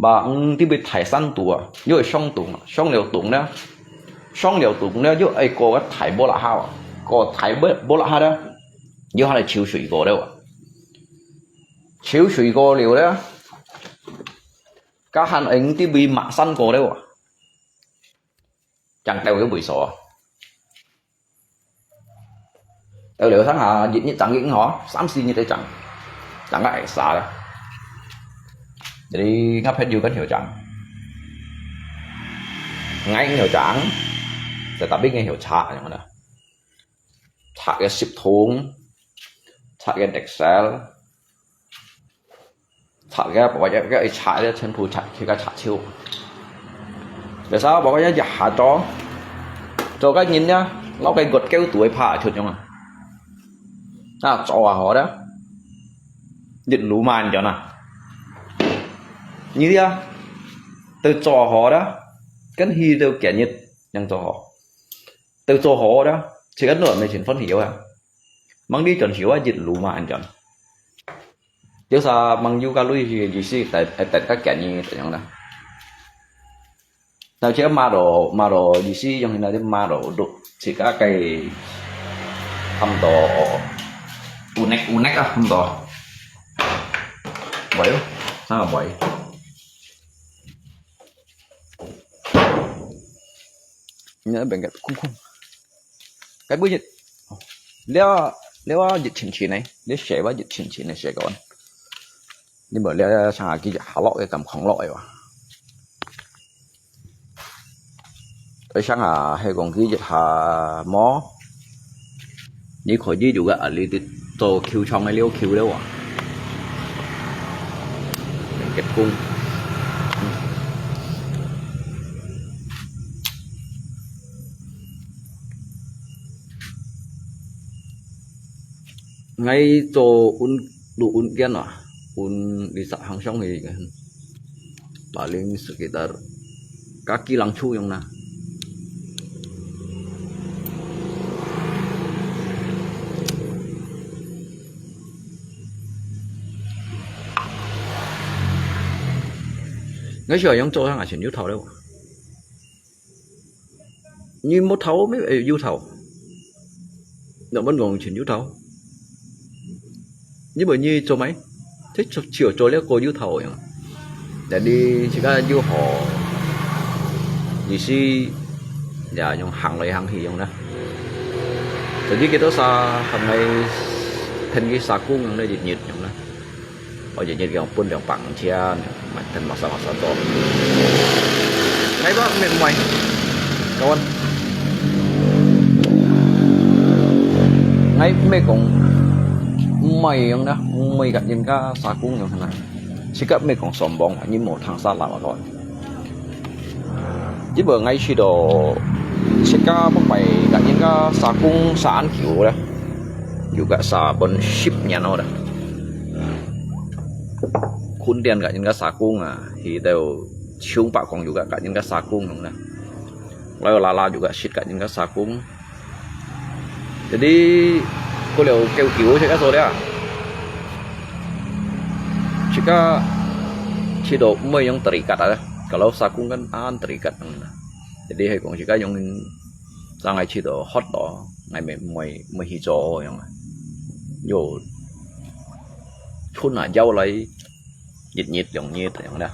把五特別大山肚啊，因為上凍啊，上了凍呢，上了凍呢，又愛過个大玻璃下啊，過大玻玻璃下呢，又下來抽水果了啊。 抽水果了咧，該還愛特別買生果了啊，正兜个位所啊。兜了上下一日正一吼，三四日个正，正个挨殺啦。Jadi ngah朋友跟曉正，ngai曉正，tetapi ngai曉拆，yang mana？拆个十桶，拆个Dexel， 拆个，包括一个一拆个，全部拆，去个拆手。Biasa包括一下做，做个人呀，老个骨头都會怕出用啊。啊，做啊好的，一路慢着呢。你呀，都做好的，跟去都今日能做好，都做好的，这个人没钱分享啊。 Mang đi chọn xíu á, dịch lũ mà anh chọn. Tiếu sa mang yu ka lui hi ji si, tại, tại các kẻ như tại nhau đó. Tao chỉ mà đồ, mà đồ ji si, yang hina mà đồ, đồ, chỉ các cái, hâm đồ, unek, unek á, hâm đồ. Bưởi, sao mà bưởi? Nhớ bên cạnh khung khung. Cái bưởi dịch. Liao, liao dịch chỉnh chỉnh này, liao sẻ bưởi dịch chỉnh chỉnh này sẻ còn. Nhưng mà liao sang hà kia hà lọ cái cầm khổng lọ vậy. Ở sang hà hay còn kia dịch hà mó. Ni khỏi di juga ali di to kiu chong liu kiu liu à. Kết cung. Ngay to un, lu un kian à. Un di sa hang song hi. Paling sekitar kaki lang chu yang na. Ngay siya yang cho yang asin yu thao leo. Ni mo thao me yu thao. Nak ban gong chin yu thao. Ni bo ni cho mai. Thế cho, chiều cho leo cô yu thao yang. Jadi, sika yu ho. Ni si, ya, yung hang lai hang hi yung na. Jadi, kita sa, hang lai, thân cái sa cung yung na, dịch nhiệt yung na. Ôi, dịch nhiệt yung pun yung bằng chia, mà thân mà sa mà sa cho. Ngay ba, mệt mỏi. Kawan. Ngay mệt cũng, mệt yung na, mệt cả những cái sa cung yung na. Sikap mê kong sombong, nyi mo thang sa lam akon. Jiba ngai si do, sika pok pai ka nyin ka sakung saan kiu le. Yu ka sa bon sip nyan o da. Kun dian ka nyin ka sakung a, hi teo siung pa kong yu ka ka nyin ka sakung nung na. Lai la la yu ka sit ka nyin ka sakung. Jadi, ko liu kêu kiu sika so dia. Sika sito mui yung terikat ada. Kalau sakung kan an terikat ang na. Jadi hai kong sika yung sa ngai sito hot to, ngai me mui mui hi cho yung. Yo, chun na yau lai, yit yit yung yit yung da.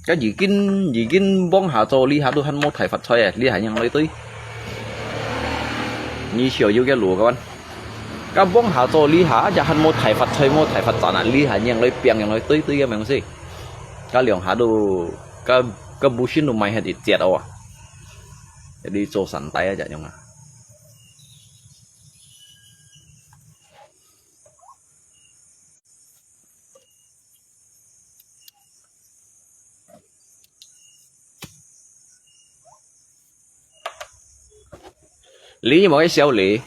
Ka yi kin, yi kin bong ha cho li ha tu han mo thai fat choi, li ha yang loi tui. Ni xiao yu ke lu ka wan. Ka bong ha cho li ha, ja han mo thai fat choi, mo thai fat chan a, li ha yang loi piang yang loi tui tui ya meng si. Ka liang ha tu, ka, ka bu shin tu mai ha di chiat awa. Jadi cho san tai a ja yang a. Li mo cái siêu li.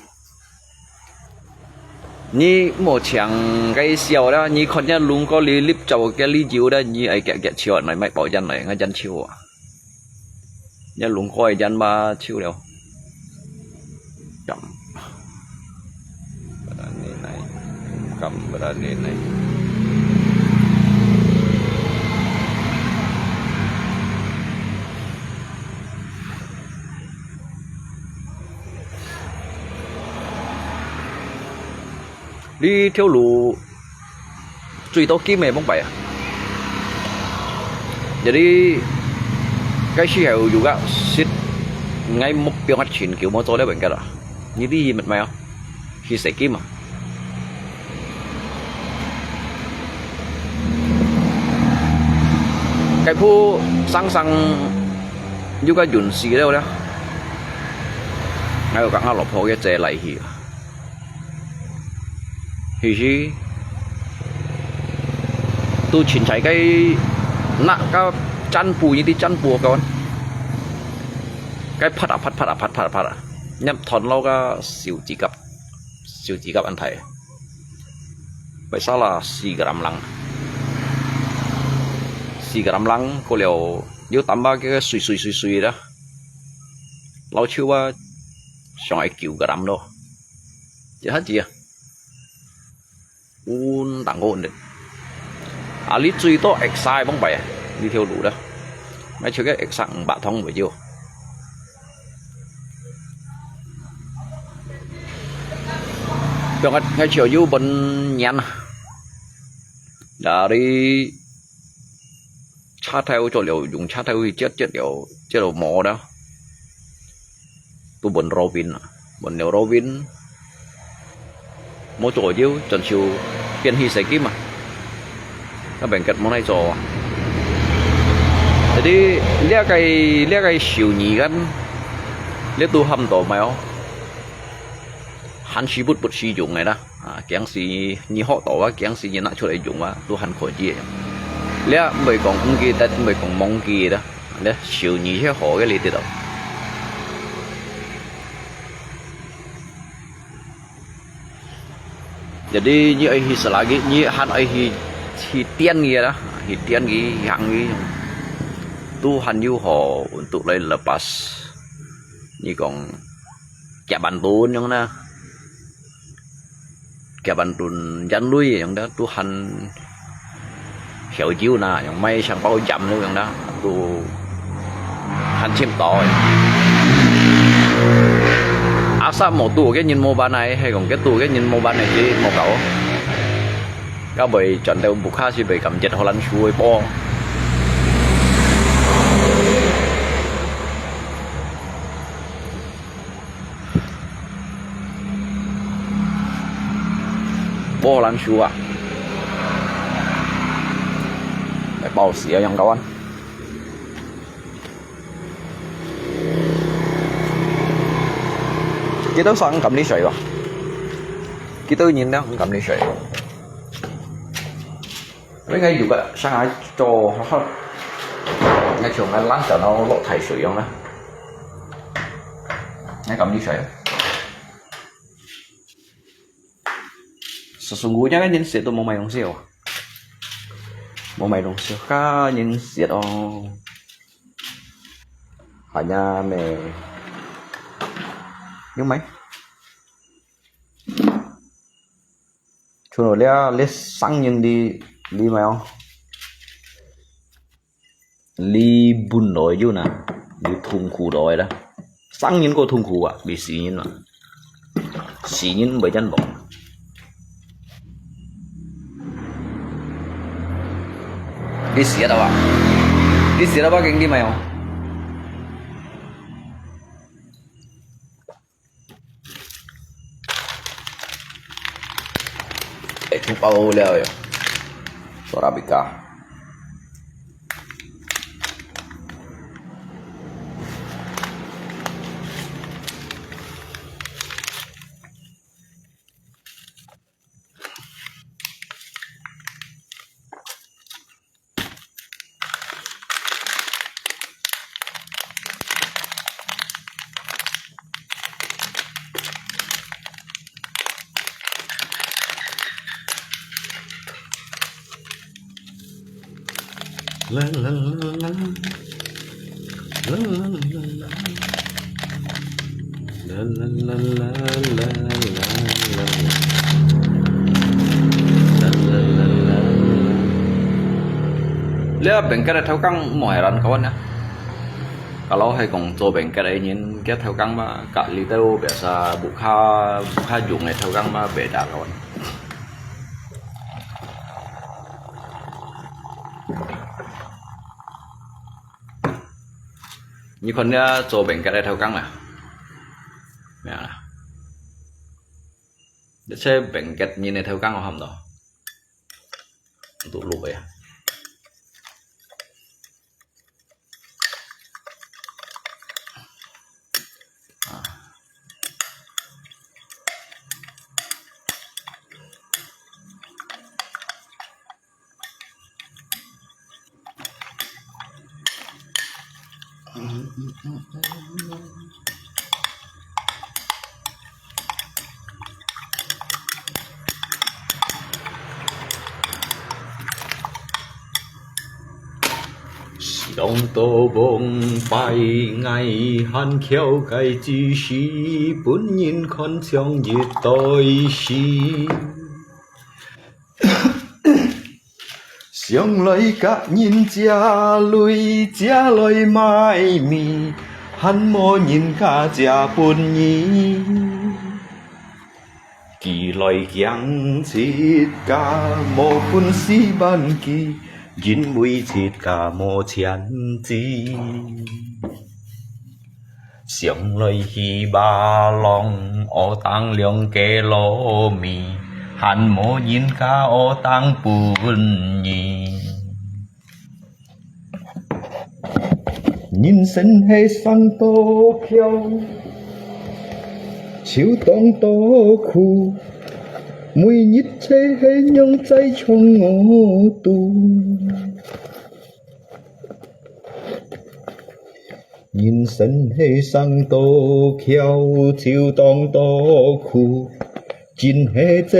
你莫搶該笑啦，你看人家龍哥哩，立著个哩酒啦，你愛夾夾笑來賣包煙來，𠊎煙笑啊。人家龍哥个煙嘛，笑了。敢，berani naik，敢berani naik。這條路最多金个往擺啊！Jadi，該時候有个識，𠊎目標个全球無做了，應該啦。你知乜無啊？去洗金啊！該鋪生生有个運勢了了，𠊎有講𠊎老婆个姐來去。 其實，都凊彩該拿个占卜，你知占卜个，該拍啊拍，拍啊拍，拍啊拍啊，入斷了个手指甲，手指甲恁大。Biasalah四gram lang，四gram lang，過了又tambah个碎碎碎碎啦，老手啊，上愛九gram咯，這下子啊。 Undang ko undang. Ali最多X三往擺啊，這條路啦。買出个X三五百通為少。Yang ngai chiu yu ben nyan. Dari車頭做了，用車頭去接接了，接了無啦。 都分Robin啊，分了Robin，無做就轉手變去洗金啊，該邊个無來做啊。Jadi，這个，這个手藝kan，這都喊到無哦，還係不，不使用个啦。 啊，驚死你學到啊，驚死你拿出來用啊，都還可以个。這毋會講毋記得，毋會講忘記个啦。這手藝係好个，你知道。Jadi，你愛去Selagi，你還愛去，去電佢啦，去電佢，去行佢，都還有好，untuk來lepas。你講，幾萬噸樣啦。 幾萬噸煙類樣个，都還燒酒那樣，賣香包煙那樣个，都還尋到个。Asal無堵个人無辦法，係講該堵个人無辦法，就無搞。到尾轉到屋下係會感覺好難受个啵。 波蘭樹啊，來爆死啊，樣高啊！幾多上敢你水吧？幾多人呢？敢你水？ 應該有个，上海做，應該像𠊎冷水咯，落大水樣啦。應該咁啲水。Sesungguhnya kan人食都冇買東西哦，冇買東西，看人食哦。Hanya咩？有買？ Chun lo lia, lia sang nyin li, li mai ong. Li bun loi yun a, li thung khu loi la. Sang nyin ko thung khu a, li si nyin ma. Si nyin bai jan bong. Li si a da ba. Li si a da ba keng li mai ong. Eh, kung pau liao yo. Sorabika. 啦啦啦啦啦，啦啦啦啦啦，啦啦啦啦啦啦啦，啦啦啦啦啦。這bengket个頭工無係難搞呢。Kalau係講做bengket个人，佢頭工嘛，隔離兜biasa buka buka用个頭工嘛，別打搞呢。 你看這做bengket个頭工啦，咩啦？這些bengket人个頭工，我看毋到，都錄个呀。 想到往擺，𠊎還巧該之時，分人看像一對詩。想來甲人借鐳，借來買米，還無人家借分你。 佢來驚自家無本事還佢，因為自家無錢支。想來去巴郎，學當兩个糯米，還無人家學當分你。 人生係生到巧，就當到苦，每日就係仰在唱我肚。人生係生到巧，就當到苦，真係走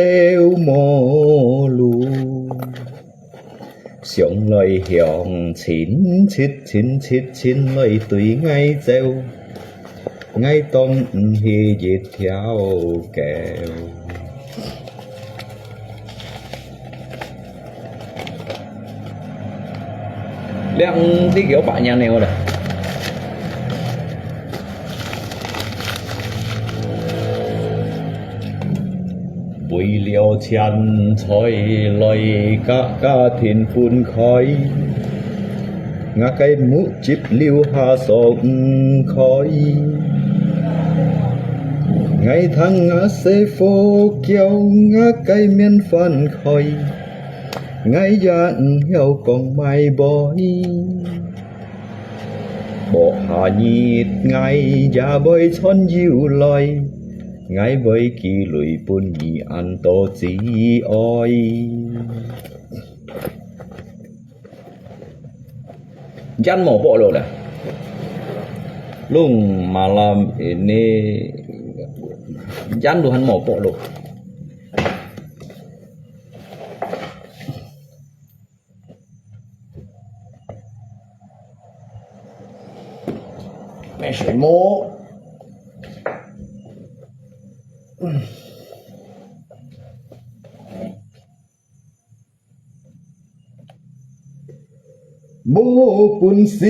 無路。 想來向親戚，親戚親來對𠊎走，𠊎當毋係一條狗。兩滴有把年了啦。 為了錢財來甲家庭分開，𠊎个目汁流下爽毋開。𠊎聽𠊎細伙叫，𠊎个面翻開，𠊎也毋曉講麼个。 無下日𠊎也會賺油來，𠊎會寄鐳分你恁多子哀。Yan mau pok lo lah. Lung malam ini yan Tuhan mau pok lo. 没水摸。嗯。無本事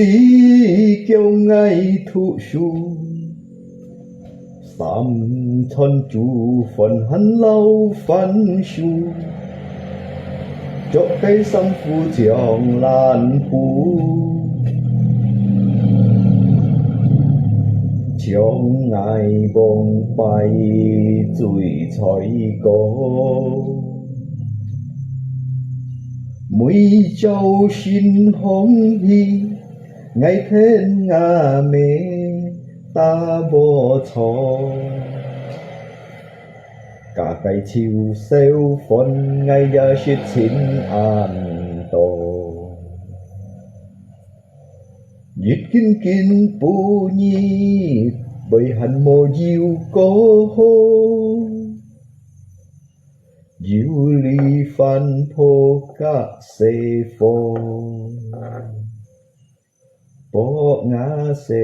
叫𠊎讀書， 三餐煮飯還摎番薯，著个衫褲像爛布，像𠊎往擺最衰過。每朝晨䟘起， 𠊎跈吾姆打啵錯，家个臭燒飯𠊎也食盡恁多。一斤斤布日，會還無油過好。 油裡番婆甲細伙。博雅西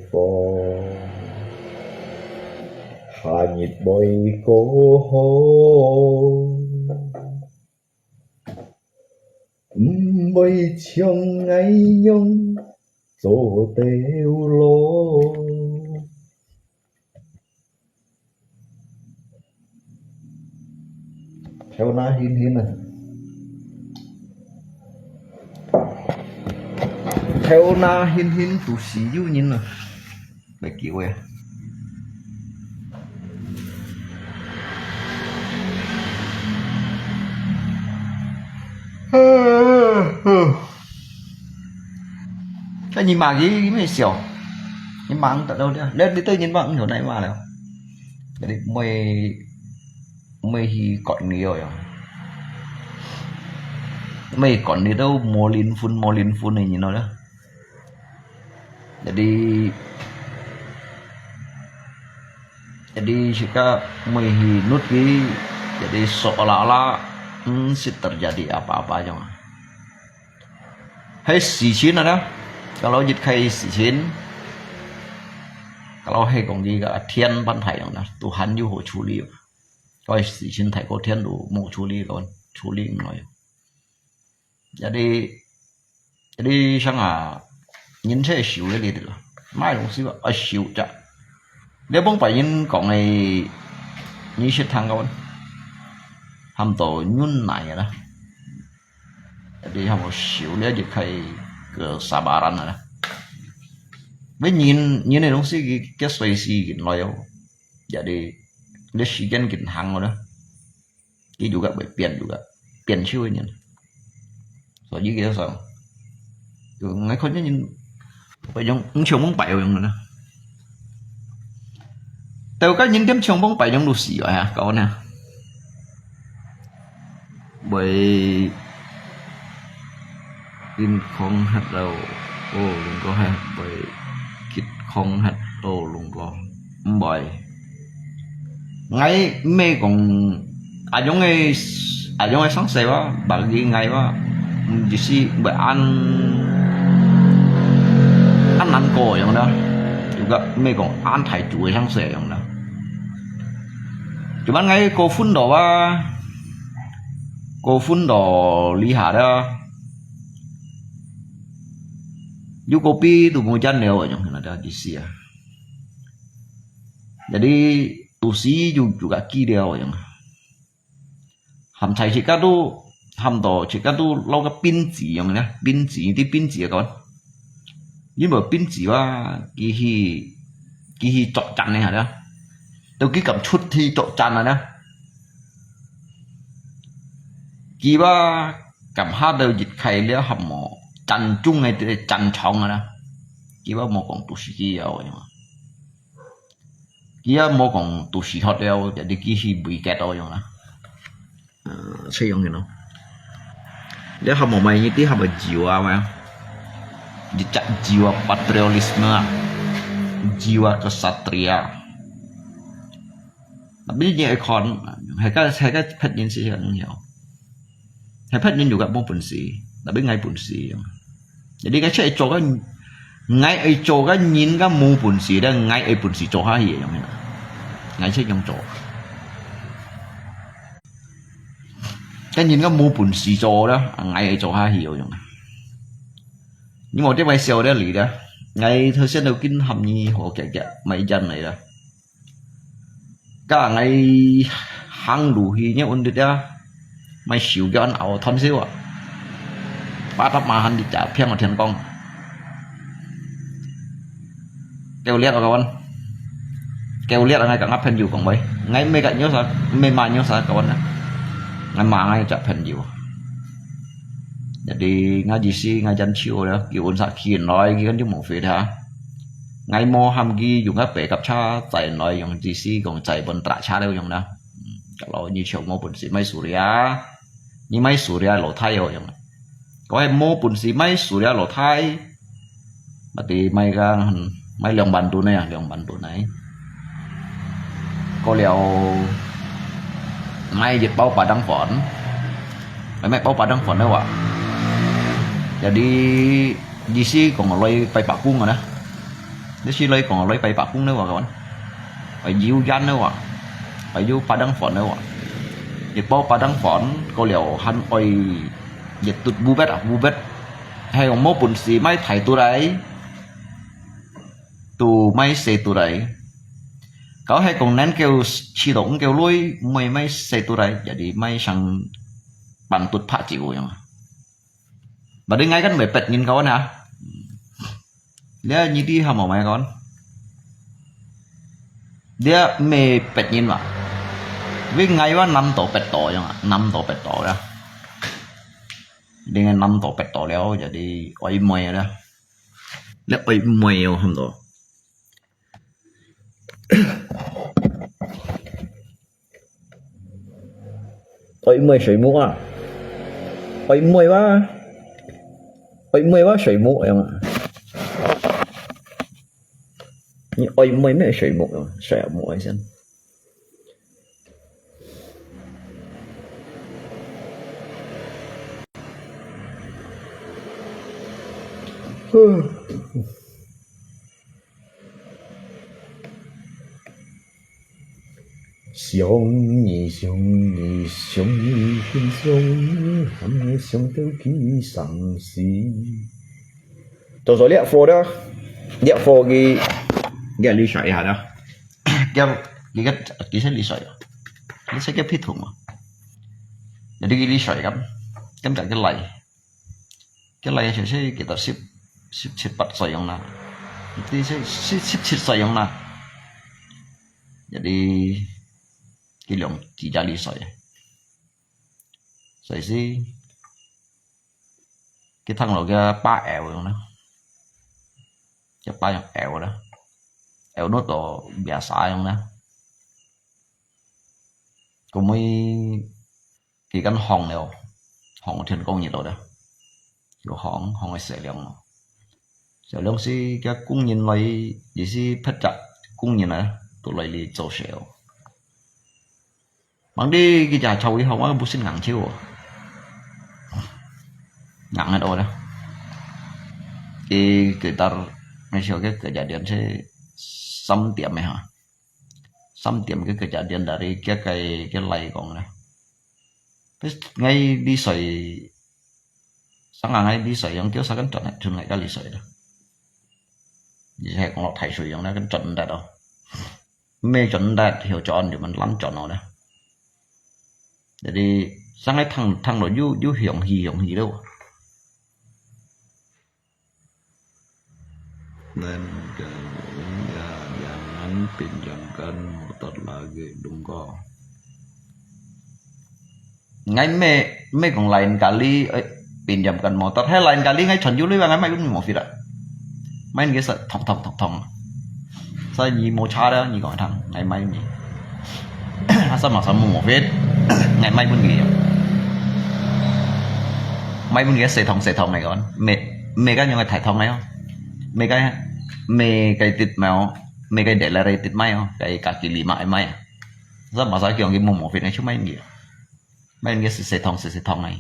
方，下日會過好。毋會像𠊎樣做頭路。頭那眩眩啊！頭那眩眩，肚屎有人啊！ 袂救个。該你罵佢，佢乜笑，你罵毋得了了，你你對人罵毋曉來罵了，你乜乜去管佢哦，乜管佢都無靈魂無靈魂个人了了。 Jadi, jadi sikap mui hi nut ki, jadi seolah-olah, hmm, sit terjadi apa-apa jong. Hai 事情啊，kalau 一開始情，kalau hai kong ki ka thiên ban thai jong na, Tuhan yu ho 處理。Kalau 事情太過天都無處理，處理毋來。 Jadi, jadi sang啊，人在修个里头，買东西个，啊，修着。你帮别人讲个，你是听个，喊到忍耐个啦。Jadi，喊到修了就可以个 sabaran 个啦。你人，人个东西，佢，佢随时进来哦。Jadi，你时间进行个啦。 佢juga會變juga，變手个人。所以佢就想，就𠊎看見人，會用，毋像往擺樣个啦。到該人點像往擺樣都死个哈，搞呢。會健康忒咯，哦，能夠忒會健康忒咯，能夠，毋會。 𠊎毋係講，啊，恁樣个，啊，恁樣个生死哇，bagi𠊎哇，毋，就是會恁，恁難過樣啦，就个毋係講恁大肚个生死樣啦。就問𠊎過分到哇，過分到這下啦，有個比都無見了，樣啦，意思啊。 Jadi，肚屎有，有个資料樣。喊在自家都，喊到自家都落个binsi樣呢，binsi，你知binsi个講？因為binsi哇，佢去，佢去作戰呢，係啦。都佢敢出去作戰啊呢？佢哇，敢下到一開了，喊無戰爭个戰場啊呢？佢哇無講肚屎个樣。 佢也無講肚屎渴了，jadi佢去圍結到樣啦。呃，這樣个咯。你還無買一啲還無jiwa嘛？Jejak jiwa patriotisme啊，jiwa kesatria。Tapi你愛看，係个，係个別人是恁樣。 係別人有个無本事，tapi𠊎本事樣。Jadi𠊎就愛做个，𠊎愛做个人个無本事咧，𠊎愛本事做下去樣，𠊎就樣做。个人个無本事做咧，𠊎愛做下去樣。你無得買笑咧，你咧，𠊎頭先都跟喊你好夾夾，買一張來啦。 Ka ngai hang lu hi nyo un dit ya. Mai siu ke on au thon siu a. Pa tap ma han dit ja phiang o thian kong. Kêu liat a kawan. Kêu liat a ngai ka ngap phen yu kong bai. Ngai me ka nyo sa, me ma nyo sa kawan na. Ngai ma ngai ja phen yu. Jadi ngai ji si ngai jan chiu le, ki un sa khin loi ki kan ju mo fe tha. Ngai mo ham ki yung a pe kap cha, zai loi yung ji si kong zai bon tra cha le yung na. Kalau nyi chiu mo bun si mai Suria, nyi mai Suria lo Thai yo yung. Ko he mo bun si mai Suria lo Thai. Mati mai ka, mai liang ban tu ne, liang ban tu ne. Ko liao mai jit pau padang phon. Mai mai pau padang phon ne wa. Jadi 意思講來拜伯公个呢？你係來講來拜伯公呢話講？愛有煙呢話？愛有巴當飯呢話？一包巴當飯，過了還愛一嘟烏bet啊，烏bet，還有無本事買大嘟來，都買細嘟來。佢係講能夠試到五夠鐳，毋會買細嘟來，jadi買成半嘟拍酒樣啊。Berarti ngai kan mepet ngin kawan ha. Dia nyiti hamo mai kawan. Dia mepet ngin ma. Vì ngai wa năm tổ pet tổ yang, năm tổ pet tổ ya. Dengan năm tổ pet tổ liao, jadi oi mui ya. Lek oi mui yo ham to. Oi mui 水母啊，oi mui wa, oi mui wa 水母样啊。你 oi mui 咩水母啊？水母先。想你，想你，想你，很想你，还没想到几伤心。做做这佛的，这佛个，给你说一下的，给，给个，给谁你说呀？你这个系统嘛？那你给你说一个，跟这个来。 Cái này sẽ sẽ kita sip sip sip pat sayang na. Ti sẽ sip sip sip sayang na. Jadi cái lòng chỉ ra đi soi. Soi si cái thằng lo cái pa eo yang na. Cái pa yang eo đó. Eo nó to biasa yang na. Có mấy Ki kan hong liao, hong thiên công nhiệt độ đó. Có hong, hong cái sẽ liang nó. Sẽ liang si cái công nhân này, ý si phết chặt công nhân này, tụ lại đi châu sẽ. Bằng đi cái chả châu ý hong á, bút xin ngang chiêu. Ngang hết đó đó. Cái, cái tar, ngày xưa cái, cái chả điện sẽ sắm tiệm ấy hả? Sắm tiệm cái, cái chả điện dari cái, cái, cái lầy con này. Ngay đi soi, sáng ngày ngay đi soi, yang kêu sa kan chọn, chọn ngay cái đi soi đó. Jadi saya kalau thai sui yang kan chọn đó đâu. Mê chọn đó, hiểu chọn thì mình lắm chọn nó đó. Jadi sáng ngày thằng, thằng đó yu, yu hiong hi, hiong hi đâu. Dan ka ya, jangan pinjamkan motor lagi, dungko. Ngai me, me kong lain kali, eh, pinjamkan motor. He lain kali ngai chon yu lui ba ngai mai kun mo fit a. Mai ngai sa thong thong thong thong. Sa ni mo cha da ni kong thang, ngai mai ni. Asa ma sa mo mo fit. Ngai mai kun ni. Mai kun ni sa thong sa thong ngai kon. Me, me kan yung thai thong ngai. Me kai, me kai tit mai. Me kai de la rai tit mai. Kai ka ki li ma mai. Sa ma sa kiong ki mo mo fit ngai chu mai ni. Mai ngai sa sa thong sa sa thong ngai.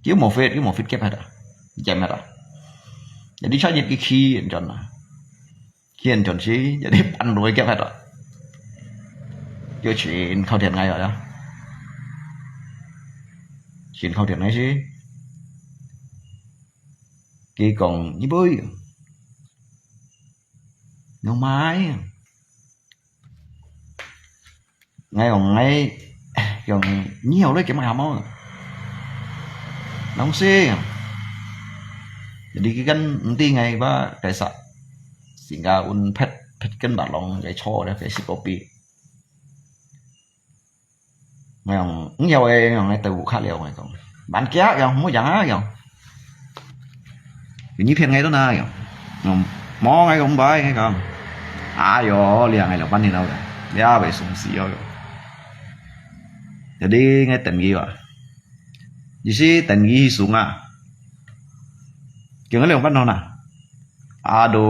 Kiu mo fit, kiu mo fit kep hada. Jam hada. Jadi cha nyet ki khi en chon na. Khi en chon si, jadi pan roi kep hada. Kiu chin khau thian ngai ya. Chin khau thian ngai si. Ki kong ni bui. Nong mai. Ngai ong ngai, yong nyiau loi kema hamo. Nong si. Jadi ki kan enti ngai ba kaisa. Singga un phet, phet ken ba long kai cho da kai si kopi. Ngai ong, ngiau e, ngai tau kha liao ngai kong. Ban kia yong, mu yang a yong. Yu nyi phian ngai to na yong. Mo ngai kong bai ngai kong. Ayo, liang ngai lo ban ni lo da. Lia bai sung si yo. Jadi ngai ten gi wa. Ji si ten gi sung a. Kiong ngai lo ban no na. Ado,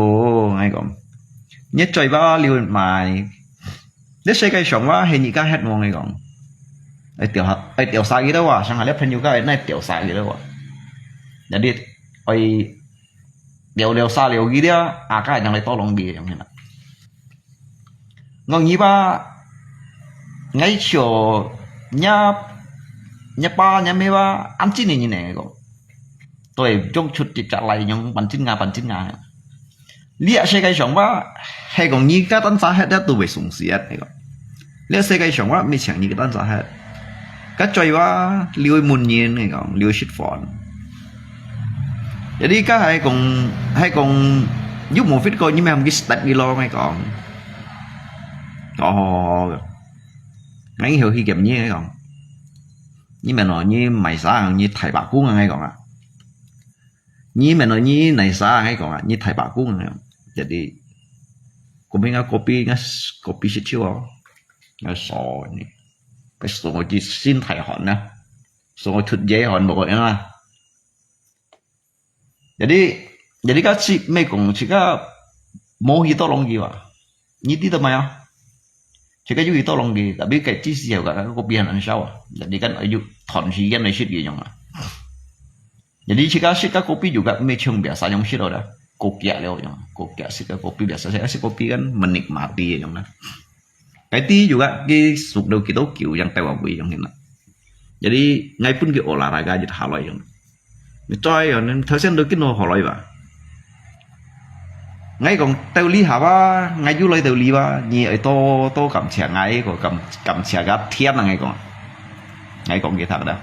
ngai kong. Nyi choi ba liu mai. Nè se kai shong wa he nyi ka het mo ngai kong. 愛調下，愛調查佢兜啊，想下這朋友該愛調查佢兜啊。Jadi愛調調查了佢兜啊，啊，該樣來討論佢樣个啦。我以為，𠊎笑，若，若爸若姆啊，恁真个人呢，講。對，用出直接來用，半真啊，半真啊。 這世界上話，係講你个單儕忒，這都會送死啊，係講。這世界上話，毋係像你个單儕忒。該嘴話，留門人，係講，留食飯。Jadi，該係講，係講，又無fit過，你咪喊佢step你咯，係講。哦，𠊎以後去兼你，係講。你問哦，你賣啥，你大伯公啊，係講啊。 你問哦，你哪儕，𠊎講啊，你大伯公啊，jadi，kopi，𠊎kopi，𠊎kopi食酒哦，𠊎爽呢，該爽到去心大汗啊，爽到出熱汗無个樣啊。Jadi，jadi該係，毋係講自家無去討論佢哇。 你知道無啊？自家有去討論佢，tapi該只時候个，該kopi還恁燒啊。Jadi kan有段時間來食佢樣啊。Jadi自家食个kopi juga毋係像biasa樣食咯啦，過遽了樣，過遽食个kopi biasa，食个kopi kan menikmati樣啦。該知juga佢熟到幾多久，樣台灣味樣啦。Jadi，𠊎分佢olahraga一下來樣。 你再樣，頭先都見到好來吧？𠊎講道理下吧，𠊎又來道理吧，你愛多多感謝𠊎，個感感謝个天啊！𠊎講，𠊎講佢聽个。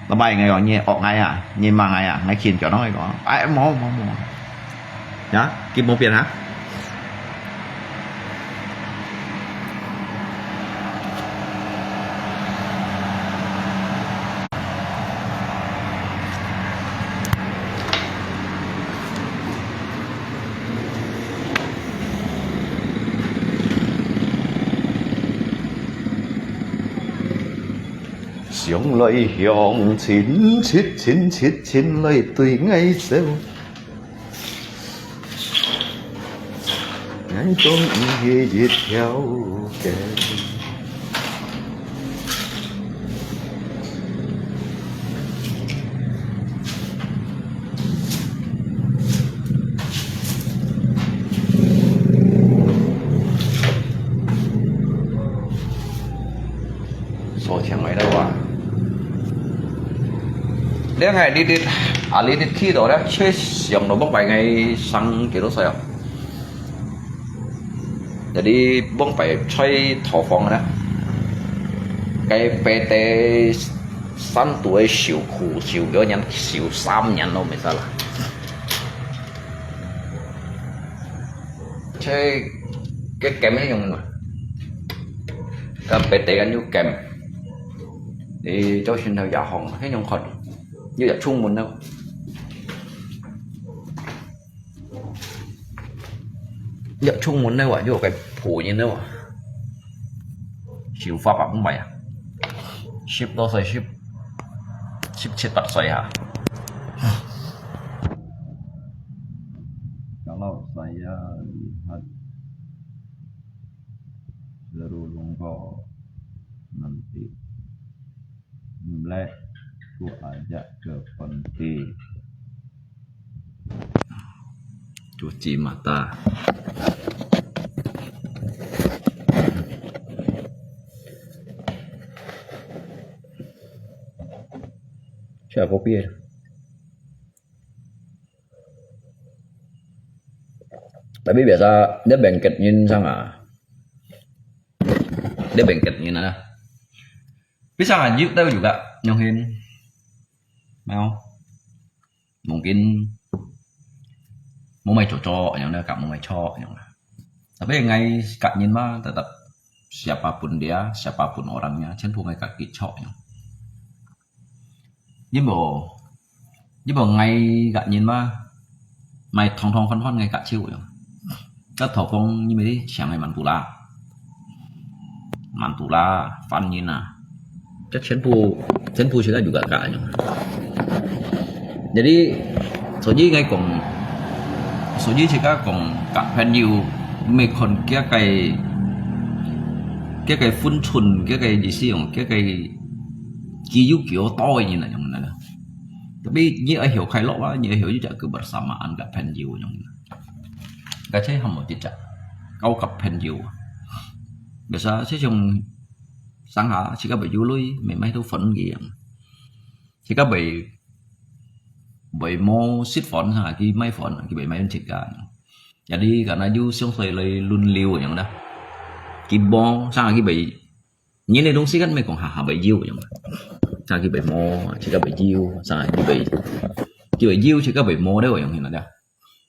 Lepas𠊎講你惡𠊎啊，你罵𠊎啊，𠊎譴責咯，𠊎講，哎，無無無，呀，佢無變哈。 想來想，親切親切親來對𠊎笑。 𠊎中意佢一條街。所以𠊎兜啊，這𠊎日日啊，日日去到咧，就想到往擺𠊎生幾多歲啊？Jadi往擺在廚房咧，該擺在山肚个受苦，受幾多年，受三年咯，毋使啦。這个game係用嘛？該擺在該有game，你做先頭也好，係用看，又要出門了。 一出門了哇，就該僕人了哇。想法吧，毋係啊，十多歲，十，十七八歲啊。Kalau saya lihat serulung ko nanti Imlek ku ajak ke pantai. Cuci mata. Siapa kopi? Tapi biasa dia bengket nyin sang ah. Dia bengket nyin ah. Bisa lanjut tahu juga nyonghin. Mau. Mungkin 無麼个做作樣呢，甲無麼个錯樣啊。Tapi ngai kak nyin mah tetap siapapun dia, siapapun orangnya, 全部 ngai kak kit 錯樣。因為，因為 ngai kak nyin mah，mai thong thong fun fun ngai kak chiu yang. Ka thọ phong nyi mê đi, siang ngai mantu la. Mantu la, fun nyin na. Chắc 全部，全部 sila juga kak yang. Jadi, 所以 ngai kong, 所以 sila kong kak 朋友，每คน kia kai 該个分寸，該个意思用，該个佢有幾多个人來用个。Tapi你愛曉快樂啊，你愛曉有一個kebersamaan个朋友用。該這還無一隻，交个朋友。Biasa這種上下，自家會有鐳，買買到分佢用。自家會，會無食飯哈，佢買飯，佢會買分自家。Jadi，karena有相對來輪流樣啦。佢無，上下佢會，人个東西kan毋係講下下會有樣。上下佢會無，自家會有，上下佢會，佢會有，自家會無了樣，你知道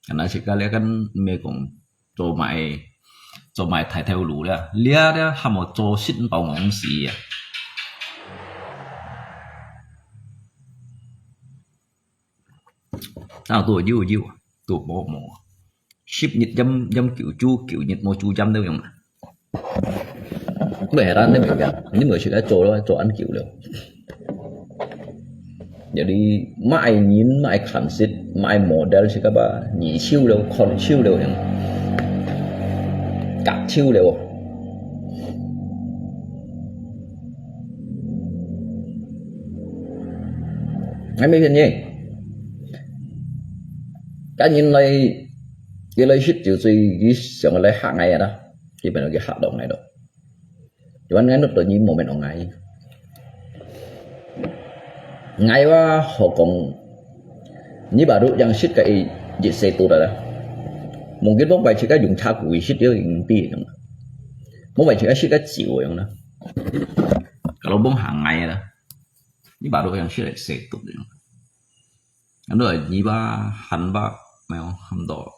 ？Karena自家咧kan毋係講做買，做買大頭路了，了了，還無做食飽戇死啊。啊，都有有啊，都無無啊。十日飲，飲九，九，九日無酒飲都用啊。毋係啦，你明白？你毋係自家做咯，做恁久了。Jadi，買人，買看食，買model，自家吧，二手了，看手了，用，夾手了。𠊎毋係騙你。該人來，佢來食酒醉，佢想來嚇𠊎啊啦，佢變到佢嚇到𠊎咯。Cuman𠊎都對你無面orang𠊎。𠊎話好講，你baru yang食个一，一setut啦。Mungkin mong pai自家用茶壺去食了，用杯用。Mong pai自家食个酒用啦。Kalau mong hang𠊎啦，你baru yang食个一setut用。Ano，你話還話，沒有，還多。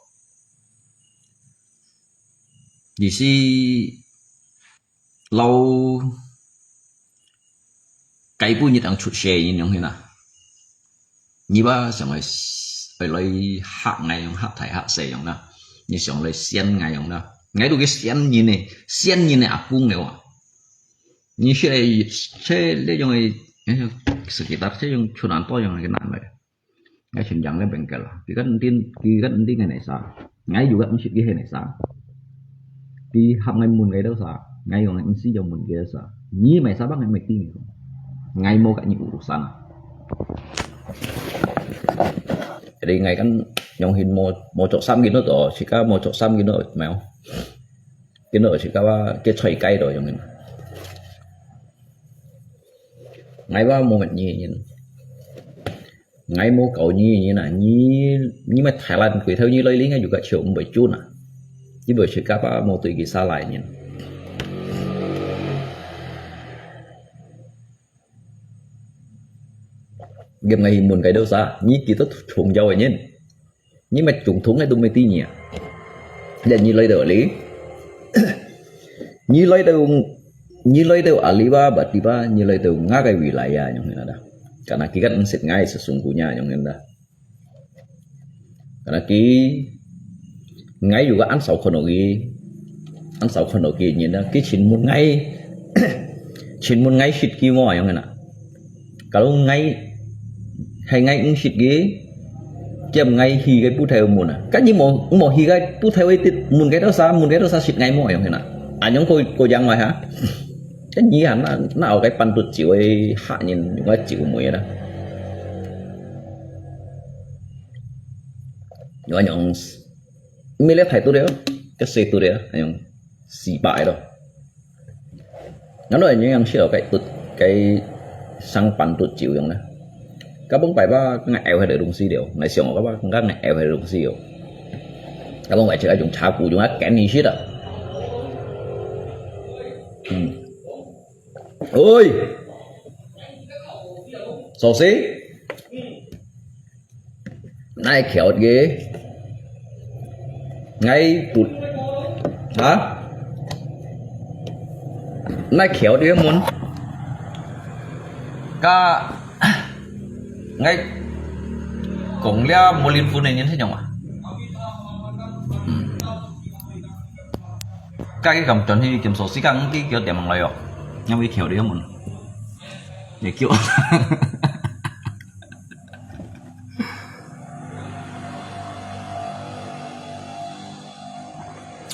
你是老，該不日當出世人樣去哪？你話想來，會來嚇𠊎樣，嚇大嚇細樣啦？你想來騙𠊎樣啦？𠊎都个騙人呢，騙人呢阿公了啊！你是來，這，這種个，哎呀，sekitar這種出難多樣个難來。 𠊎全講个bengkel啊，佢个毋定，佢个毋定个哪啥，𠊎又个毋識佢係哪啥，佢合𠊎問个都啥，𠊎講个毋識又問佢都啥，你買啥幫𠊎買定，𠊎無甲你urusan啊。Jadi𠊎kan用心無，無做三件都做，自家無做三件都，沒有，見到自家話，佢吹雞都用心。 𠊎話無問你，𠊎無教你啊，你，你乜Thailand佢頭你來領啊，又个笑毋會準啊，你會自家話無對佢啥來呢。Game ngai himun kai dosa，你幾多重要个人？ 你乜總統个都毋知呢。Ya你來到哩，你來到，你來到阿里巴巴地巴，你來到𠊎个wilayah，樣形啦。Karena佢个毋識𠊎sesungguhnya，樣形啦。Karena佢，𠊎又个恁少看到佢，恁少看到佢，然後佢請問𠊎，請問𠊎識佢無，樣形啦。 Kalau ngai，係ngai毋識佢，兼ngai去个布袋門啊。Kan你無，無去个布袋位，門个到啥，門个到啥識ngai無樣形啊？恁樣過，過樣話哈？Kan你啊，那，那有个半肚酒个客人，用个酒妹啦。用个用，毋係了態度了，个態度了，用四百咯。 Ngano yang sila kai tut kai sang pan tut chiu yang na. Kabong pai ba ngai ai hai dong si liu, ngai siang ba ngai ai hai dong si liu. Kabong pai chiu ai jong cha ku jong ai ken ni si da. Hmm. Oi. So si. Nai khiau ge. Ngai tut. Ha? Nai khiau ge mun. Ka ngai kong lia mulin fu ne nyen se nyong ma. Hmm. Ka ki kam chon hi kim so si ka ngi ki khiau tiam mang lai yo. Nyam ki khiau ge mun. Ye khiau.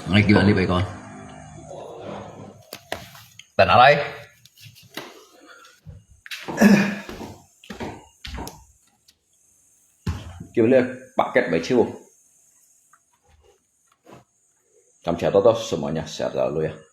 Ngai kiu ali bai kon. 等下來。叫你百吉為手。感謝多多，semuanya，謝謝你啊。